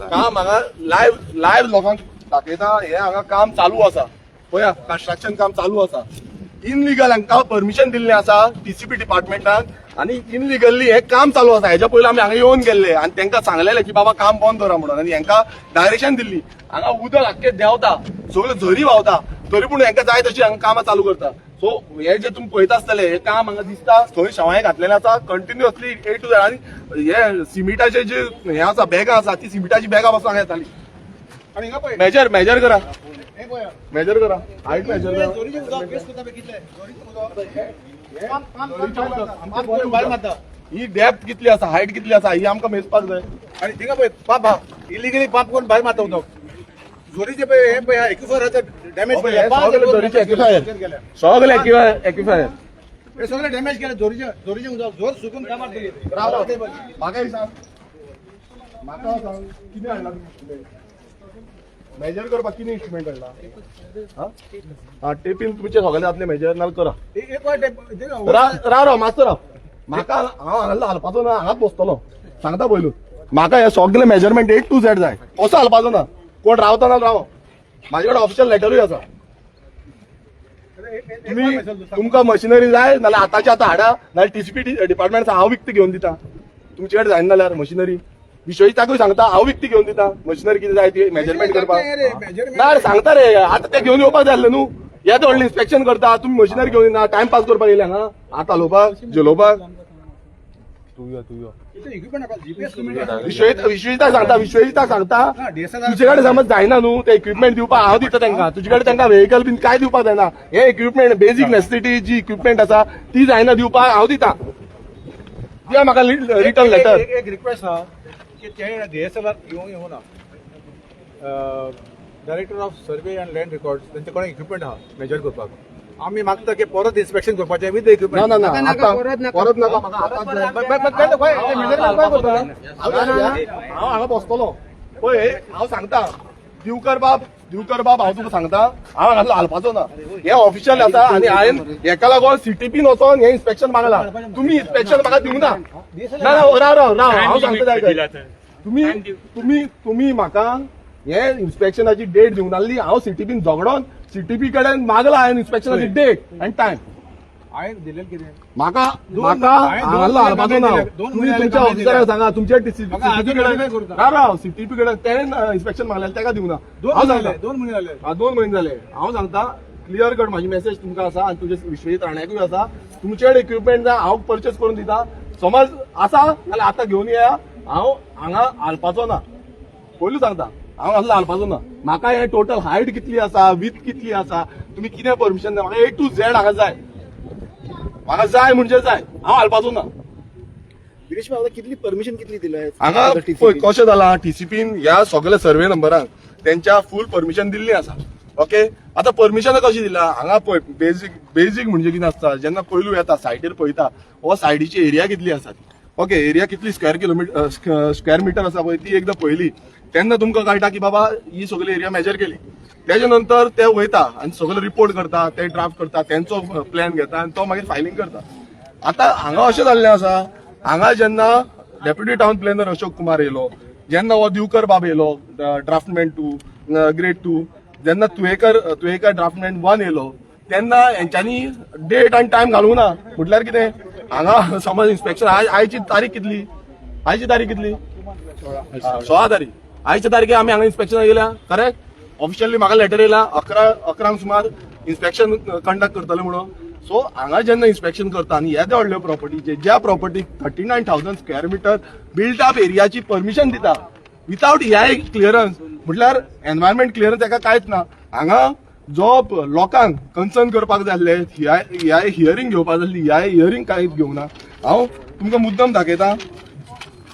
काम हांगा लायव्ह लायव्ह लोकांक दाखयता. हे हांगा काम चालू आसा पळया, कन्स्ट्रक्शन काम चालू आसा. इनलिगल हांकां परमिशन दिल्लें आसा टीसीपी डिपार्टमेंटान आनी इनलिगली हें काम चालू आसा. हेच्या पयलीं आमी हांगा येवन गेल्ले आनी तांकां सांगलेलें की बाबा काम बंद दवरा म्हणून आनी हांकां डायरेक्शन दिल्ली. हांगा उदक आख्खें देंवता, सगळें झरी व्हांवता, तरी पूण हांकां जाय तशी हांगा कामां चालू करता. सो हे जे तुमी पळयता आसतले, हे काम हांगा दिसता, थंय शेवाळें घातलेलें आसा कंटिन्युअसली ए टू. आनी हे सिमिटाचे जे हे आसा, बॅगां आसा, ती सिमिटाची बॅगां पासून हांगा येताली. आणि हिंगा पळय. मेजर मेजर करा. हे पळय. मेजर करा, हायट मेजर करा. जोरीचें उदक वेस्ट करता पळय कितलें जोरीचें उदक. पांप पांप पांप करून भायर मारता. ही डेप्थ कितली आसा, हायट कितली आसा, ही आमकां मेजपाक जाय. आणि थिंगा पळय पंप हा, इलिगली पंप करून भायर मारता उदक जोरीचे पळय. हे पळय, एक्विफर डॅमेज. हो पळय, हे सगळे जोरीचे aquifer. सगळे एक्विफायर. हे सगळे डॅमेज केले जोरीचे. जोरीचे उदक जोर सुकून काय मारतली. राव राव, म्हाका एक सांग, म्हाका सांग, कितें हाडला तुमी मेजर करपाक? कितें इन्स्ट्रुमेंट हाडला? हा, टेपीन तुमचे सगळे जातले मेजर, नाल्यार करा. एक वाट. राव राव, मातसो राव. म्हाका हांव हांगा हालपाचो ना, हांगाच बसतलो. सांगता पयलू, म्हाका हे सगळे मेजरमेंट ए टू झेड जाय. कसो हालपाचो ना. कोण रावता ना राव. म्हाजे कडेन ऑफिशियल लेटरूय आसा. तुम्ही तुमकां मशिनरी जाय नाल्यार आतांच्या आतां हाडा, नाल्यार टीसीपी डिपार्टमेंट हांव विकती घेवन दिता. तुमचे कडेन जायना जाल्यार मशिनरी, विश्वजिताकूय सांगता, हांव विकती घेवन दिता मशिनरी. कितें जाय ती मेजरमेंट करपाक ना रे, सांगता रे. आतां ते घेवन येवपाक जाय आसलें न्हू. येदो व्हडलें इन्स्पेक्शन करता तुमी, मशिनरी घेवन येना. टायमपास करपाक येयले हांगा आतां हालोवपाक जेलोवपाक. तू यो, तू यो. विश्वजित, विश्वजिताक सांगता, विश्वजिताक सांगता, तुजे कडेन समज जायना न्हू ते इक्विपमेंट दिवपाक, हांव दिता तांकां. तुजे कडेन तांकां व्हेकल बीन काय दिवपाक जायना, हे इक्विपमेंट, बेजीक नेसेसिटी जी इक्विपमेंट आसा ती जायना दिवपाक, हांव दिता. दिया म्हाका रिटर्न लेटर. एक रिक्वेस्ट आहा की ते डीएसएलआर घेवंक येवना, Director of Survey and Land Record, तेंचे कडेन इक्विपमेंट आहा मेजर करपाक. आमी मागता की परत इन्स्पेक्शन करपाचें विथ ना. इक्विपमेंट. ना ना, आता परत नाका म्हाका, आतांच जाय. हांव हांगा बसतलो पळय. हांव सांगता दिवकर बाब, दिवकर बाब, हांव तुका सांगता, हांव हांगा हालपाचो ना. हे ऑफिशियल आसा आनी हांवें हेका लागून सीटीपीन वचोन हे इन्स्पेक्शन मागला. तुमी इन्स्पेक्शन म्हाका दिवना. ना ना, राव राव राव, हांव सांगता जाय. तुम्ही तुम्ही तुम्ही म्हाका हे इन्स्पेक्शनाची डेट दिवंक नासली. हांव सीटीपीन झगडोन सीटीपी कडेन मागला हांवें इन्स्पेक्शनाची डेट आनी टायम. हांवें दिलें कितें? म्हाका म्हाका हांगा हाडपाचो ना. दोन तुम्ही म्हयने तुमच्या जाले. ऑफिसराक सांगा, तुमच्या म्हाका सीटीपी अजून कडेन notify करता. राव राव, सीटीपी कडेन तेणें इन्स्पेक्शन मागलें, तेका दिवना. दोन हांव म्हयने सांगता. जाले, 2 म्हयने जाले. हा, 2 म्हयने जाले. हांव सांगता क्लियर कट, म्हाजी मेसेज तुमकां आसा आनी तुजे विश्वजीत राण्याकूय आसा. तुमचे कडेन इक्विपमेंट जाय, हांव परचेस करून दिता. समज आसा जाल्यार आतां घेवन येया. हांव हांगा हालपाचो ना. पयलू सांगता, हांव हांगा हालपाचो ना. म्हाका हे टोटल हायट कितली आसा, विथ कितली आसा, तुमी कितें परमिशन जाय, म्हाका ए टू झेड हांगा जाय. म्हाका जाय म्हणजे जाय. हांव हालपाचो ना. गिरीश बाबा, कितली परमिशन कितली दिलाय? हांगा पळय कशें जालां, टीसीपीन ह्या सगळ्या सर्वे नंबरांक तेंच्या फूल परमिशन दिल्ली आसा. ओके, आतां परमिशन कशी दिला हांगा पळय. बेजीक बेजीक म्हणजे कितें आसता, जेन्ना पयलू येता सायटीर पळयता, हो सायडीची एरिया कितली आसा ती. ओके, एरिया कितली स्क्वेअर किलोमिटर, स्क्वेअर मिटर आसा पळय, ती एकदां पळयली तेन्ना तुमकां कळटा की बाबा ही सगळी एरिया मेजर केली. तेच्या नंतर ते वयता आनी सगळे रिपोर्ट करता, ते ड्राफ्ट करता, तेंचो प्लॅन घेता आनी तो मागीर फायलिंग करता. आतां हांगा अशें जाल्लें आसा, हांगा जेन्ना deputy town planner Ashok Kumar येयलो, जेन्ना हो दिवकर बाब येयलो, ड्राफ्टमॅन टू, ग्रेड टू, जेन्ना तुयेकर तुयेकर ड्राफ्टमॅन वन येयलो, तेन्ना हेंच्यांनी डेट आनी टायम घालूंक ना. म्हटल्यार कितें, हांगा समज इन्स्पेक्शन आयची तारीख कितली? आयची तारीख कितली? 16 तारीख. आयच्या तारखेर आमी हांगा इन्स्पेक्शन येयल्या, करेक्ट? ऑफिशियली म्हाका लेटर येयला, 11 11क सुमार इन्स्पेक्शन कंडक्ट करतले म्हणून. सो हांगा जेन्ना इन्स्पेक्शन करता आनी येद्या व्हडल्या प्रॉपर्टीचे, ज्या प्रॉपर्टीक 39,000 square meter built up एरियाची परमिशन दिता विथआउट ह्या क्लियरन्स, म्हटल्यार एनवायरमेंट क्लियरन्स हेका कांयच ना. हांगा जो लोकांक कन्सर्न करपाक जाय आसले, ह्या हियरींग घेवपाक जाय आसली, ह्या हियरींग कांयच घेवना. हांव तुमकां मुद्दम दाखयता.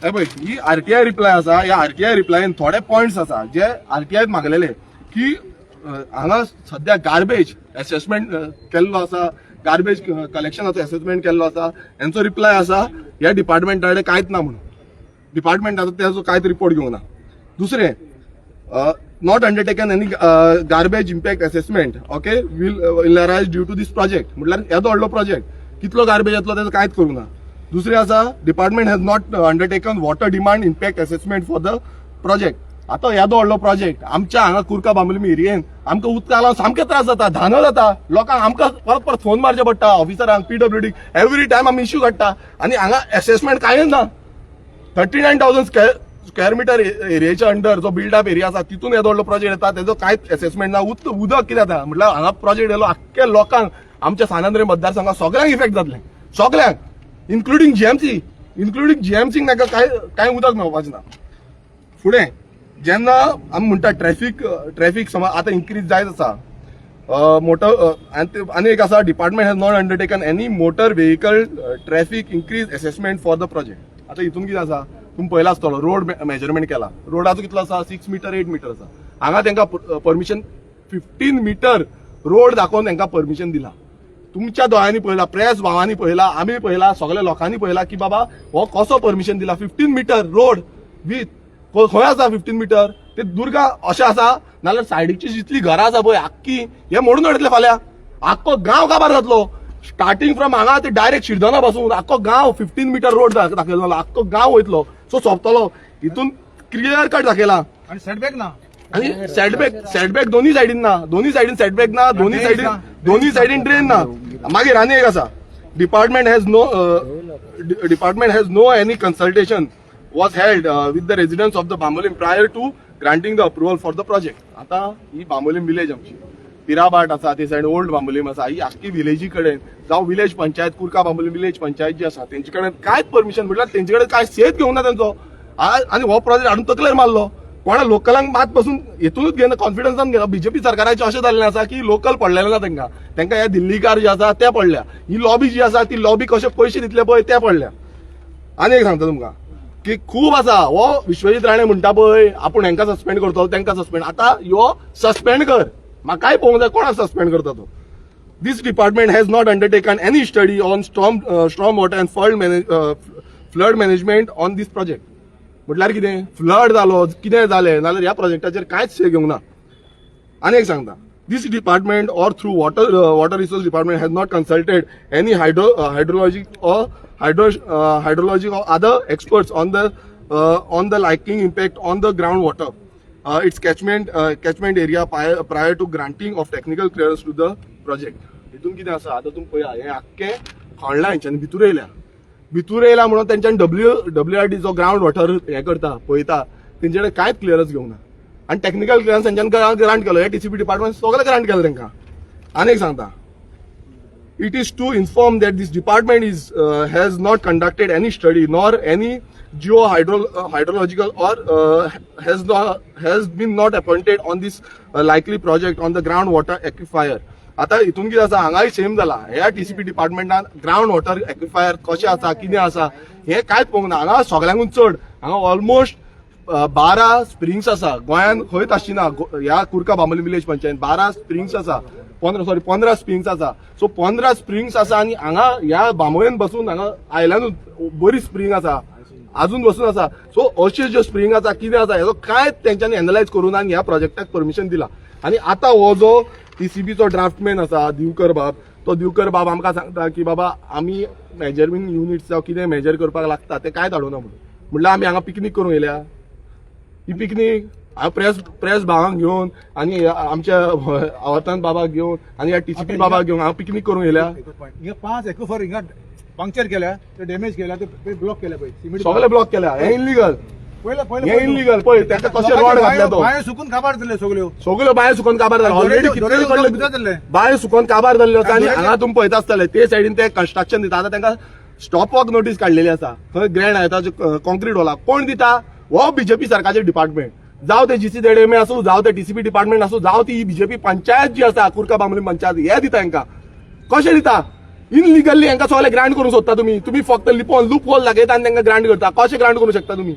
हे पळय, ही आरटीआय रिप्लाय आसा. ह्या आरटीआय रिप्लायन थोडे पॉयंट्स आसा जे आरटीआय मागलेले की हांगा सध्या गार्बेज एसेसमेंट केल्लो आसा, गार्बेज कलेक्शनाचो एसेसमेंट केल्लो आसा. हेंचो रिप्लाय आसा, ह्या डिपार्टमेंटा कडेन कांयच ना म्हणून. डिपार्टमेंटाचो तेजो कांयच रिपोर्ट घेवना. दुसरें, not undertaken any garbage impact assessment, okay, will arise due to this project. म्हटल्यार येदो व्हडलो प्रोजेक्ट, कितलो गार्बेज येतलो तेजो कांयच करूं ना. दुसरें आसा, department has not undertaken water demand impact assessment for the project. आतां येदो व्हडलो प्रोजेक्ट आमच्या हांगा कुर्का बांबोलीम एरियेन आमकां उदका लागून सामके त्रास जाता, धानो जाता लोकांक. आमकां परत परत फोन मारचे पडटा ऑफिसरांक, पीडब्ल्यूडी, एवरी टायम आमी इश्यू काडटा आनी हांगा एसेसमेंट कांयच ना. 39,000 square meter एरियाच्या अंडर जो बिल्डअप एरिया आसा, तितून येदो व्हडलो प्रोजेक्ट येता, तेजो कांयच एसेसमेंट ना. उदक कितें जाता म्हटल्यार हांगा प्रोजेक्ट येयलो, आख्ख्या लोकांक आमच्या सान आंद्रे मतदारसंघात सगळ्यांक इफेक्ट जातलें, सगळ्यांक, इन्क्लुडींग जीएमसी, इन्क्लुडींग जीएमसीक तांकां कांय कांय उदक मेळपाचें ना. फुडें जेन्ना आमी म्हणटा ट्रॅफिक, ट्रॅफिक समज आतां इन्क्रीज जायत आसा मोटर, आनी एक आसा, department has not undertaken any motor vehicle traffic increase assessment for the project. आतां हितून कितें आसा, तुमी पळयला आसतलो, रोड मेजरमेंट केला, रोडाचो कितलो आसा, 6 मिटर, 8 मिटर आसा. हांगा तांकां परमिशन 15 मिटर रोड दाखोवन तांकां परमिशन दिला. तुमच्या दोळ्यांनी पळयला, प्रेस भावांनी पळयला, आमी पळयला, सगळ्या लोकांनी पळयला की बाबा हो कसो परमिशन दिला 15 मिटर रोड विथ. खंय आसा 15 मिटर? ते दुर्गा अशें आसा, नाल्यार सायडीची जितली घरां आसा पळय आख्खी हे मोडून उडयतले फाल्यां. आख्खो गांव काबार जातलो. स्टार्टिंग फ्रॉम हांगा ते डायरेक्ट शिरदोना पासून आख्खो गांव 15 मिटर रोड दाखयलो, आख्खो गांव वयतलो. सो सोंपतलो. हितून क्लियर कट दाखयला. आणि सेटबॅक ना. आणि सेटबॅक दोन्ही सायडीन ना, दोन्ही सायडीन सेटबॅक ना, दोन्ही सायडीन ड्रेन ना. मागीर आनी एक आसा, department has no any consultation was held with the residents of the Bambolim prior to granting the approval for the project. आता ही बांबोलीम विलेज आमची पिराभाट आसा, ते सायड ओल्ड बांबोलीम आसा. ही आख्खी विलेजी कडेन जावं विलेज पंचायत, कुर्का बांबोलीम विलेज पंचायत जी आसा, तेंचे कडेन कांयच परमिशन, म्हटल्यार तेंचे कडेन कांय सेत घेवंक ना तेंचो. आनी हो प्रोजेक्ट हाडून तकलेर मारलो. कोणा लोकलांक मात पासून हेतूनच घेना, कॉन्फिडन्सान घेना. बीजेपी सरकाराचें अशें जाल्लें आसा की लोकल पडलेलें ना तांकां. तांकां हे दिल्लीकार जे आसा ते पडल्या, ही लॉबी जी आसा ती लॉबी कशे पयशे दितले पळय ते पडल्या. आनी एक सांगता तुमकां की खूब आसा. हो विश्वजीत राणे म्हणटा पळय, आपूण हेंकां सस्पेंड करतलो, तांकां सस्पेंड. आतां यो सस्पेंड कर, म्हाकाय पळोवंक जाय कोणाक सस्पेंड करता तो. This department has not undertaken any study on storm water and flood management on this project. म्हटल्यार कितें, फ्लड जालो, कितें जालें नाजाल्यार ह्या प्रोजेक्टाचेर कांयच से घेवंक ना. आनी एक सांगता, this department or through water resource department has not consulted any hydrologic or hydrologic or other experts on the likely impact on the ground water, its catchment area prior to granting of technical clearance to the project. हितून कितें आसा, आतां तुमी पळया, हें आख्खें खणलां हेंच्यांनी, भितूर येयल्या. भितूर येयला म्हणून तेंच्यानी डब्ल्यू आर डी जो ग्रावंड वॉटर हें करता पळयता, तेंचे कडेन कांयच क्लियरन्स घेवंक ना आनी टॅक्निकल क्लियरन्स तेंच्यानी ग्रांट केलो. हे टीसीपी डिपार्टमेंट सगळें ग्रांट केलें तांकां. आनी एक सांगता, it is to inform that this department is has not conducted any study nor any geo hydrological or has been not appointed on this likely project on the groundwater aquifer. आता हितून कितें आसा, हांगाय सेम जाला. ह्या TCP डिपार्टमेंटान ground water एक्विफायर कशें आसा, कितें आसा, हें कांयच पळोवंक ना. हांगा सगळ्यांकून चड, हांगा ऑलमोस्ट 12 स्प्रिंग्स आसा. गोंयांत खंयच आसची ना. ह्या कुर्का बांबोली विलेज पंचायत 12 स्प्रिंग्स आसा, 15, सॉरी, 15 स्प्रिंग्स आसा. सो 15 स्प्रिंग्स आसा आनी हांगा ह्या बांबोळेन बसून हांगा आयल्यानूच बरी स्प्रिंग आसा, अजून बसून आसा. सो अश्यो ज्यो स्प्रिंग आसा, कितें आसा, हेजो कांय तेंच्यांनी एनलायज करून आनी ह्या प्रोजेक्टाक परमिशन दिला. आनी आतां हो जो टीसीपीचो ड्राफ्टमॅन आसा दिवकर बाब, तो दिवकर बाब आमकां सांगता की बाबा, आमी मेजरमेंट युनिट्स जावं कितें मेजर करपाक लागता ते कांय धाडूना म्हणून. म्हणल्यार आमी हांगा पिकनीक करूंक येयल्या? ही पिकनीक हांव प्रेस भावांक घेवन आनी आमच्या आवर्तान बाबाक घेवन आनी ह्या टीसीपी बाबाक घेवन हांव पिकनीक करूंक येयल्या? हिंगा पांच एक्विफर हिंगा पंक्चर केल्या, ते डॅमेज केल्या, ते ब्लॉक केल्या पळय सिमेंट. सगळे ब्लॉक केल्या. हे इलिगल. पयले पयले. हे इलिगल. पळय ताका कशें रॉड घातल्या तो. बांयो सुकून काबार जाल्ले सगळ्यो. सगळ्यो बांयो सुकून काबार जाले ऑलरेडी. दोरे कितले भितर जाल्ले. बांयो सुकून काबार जाल्ल्यो आसा. आनी हांगा तुमी पळयता आसतले, ते सायडीन ते कन्स्ट्रक्शन दिता. आतां तांकां स्टॉप वर्क नोटीस काडलेली आसा. थंय ग्रॅनायटाचो कॉन्क्रीट होला. कोण दिता? हो बीजेपी सरकारचे डिपार्टमेंट, जावं ते जीसी झेड एम ए आसूं, जावं ते टीसीपी डिपार्टमेंट आसूं, जावं ती बीजेपी पंचायत जी आसा, कुर्का बांबोली पंचायत, हे दिता हांकां. कशें दिता इनलिगली हांकां? सगळे ग्रांट करूंक सोदता तुमी. तुमी फक्त लिपोन लूप होल दाखयता आनी तांकां ग्रांट करता. कशें ग्रांट करूंक शकता तुमी?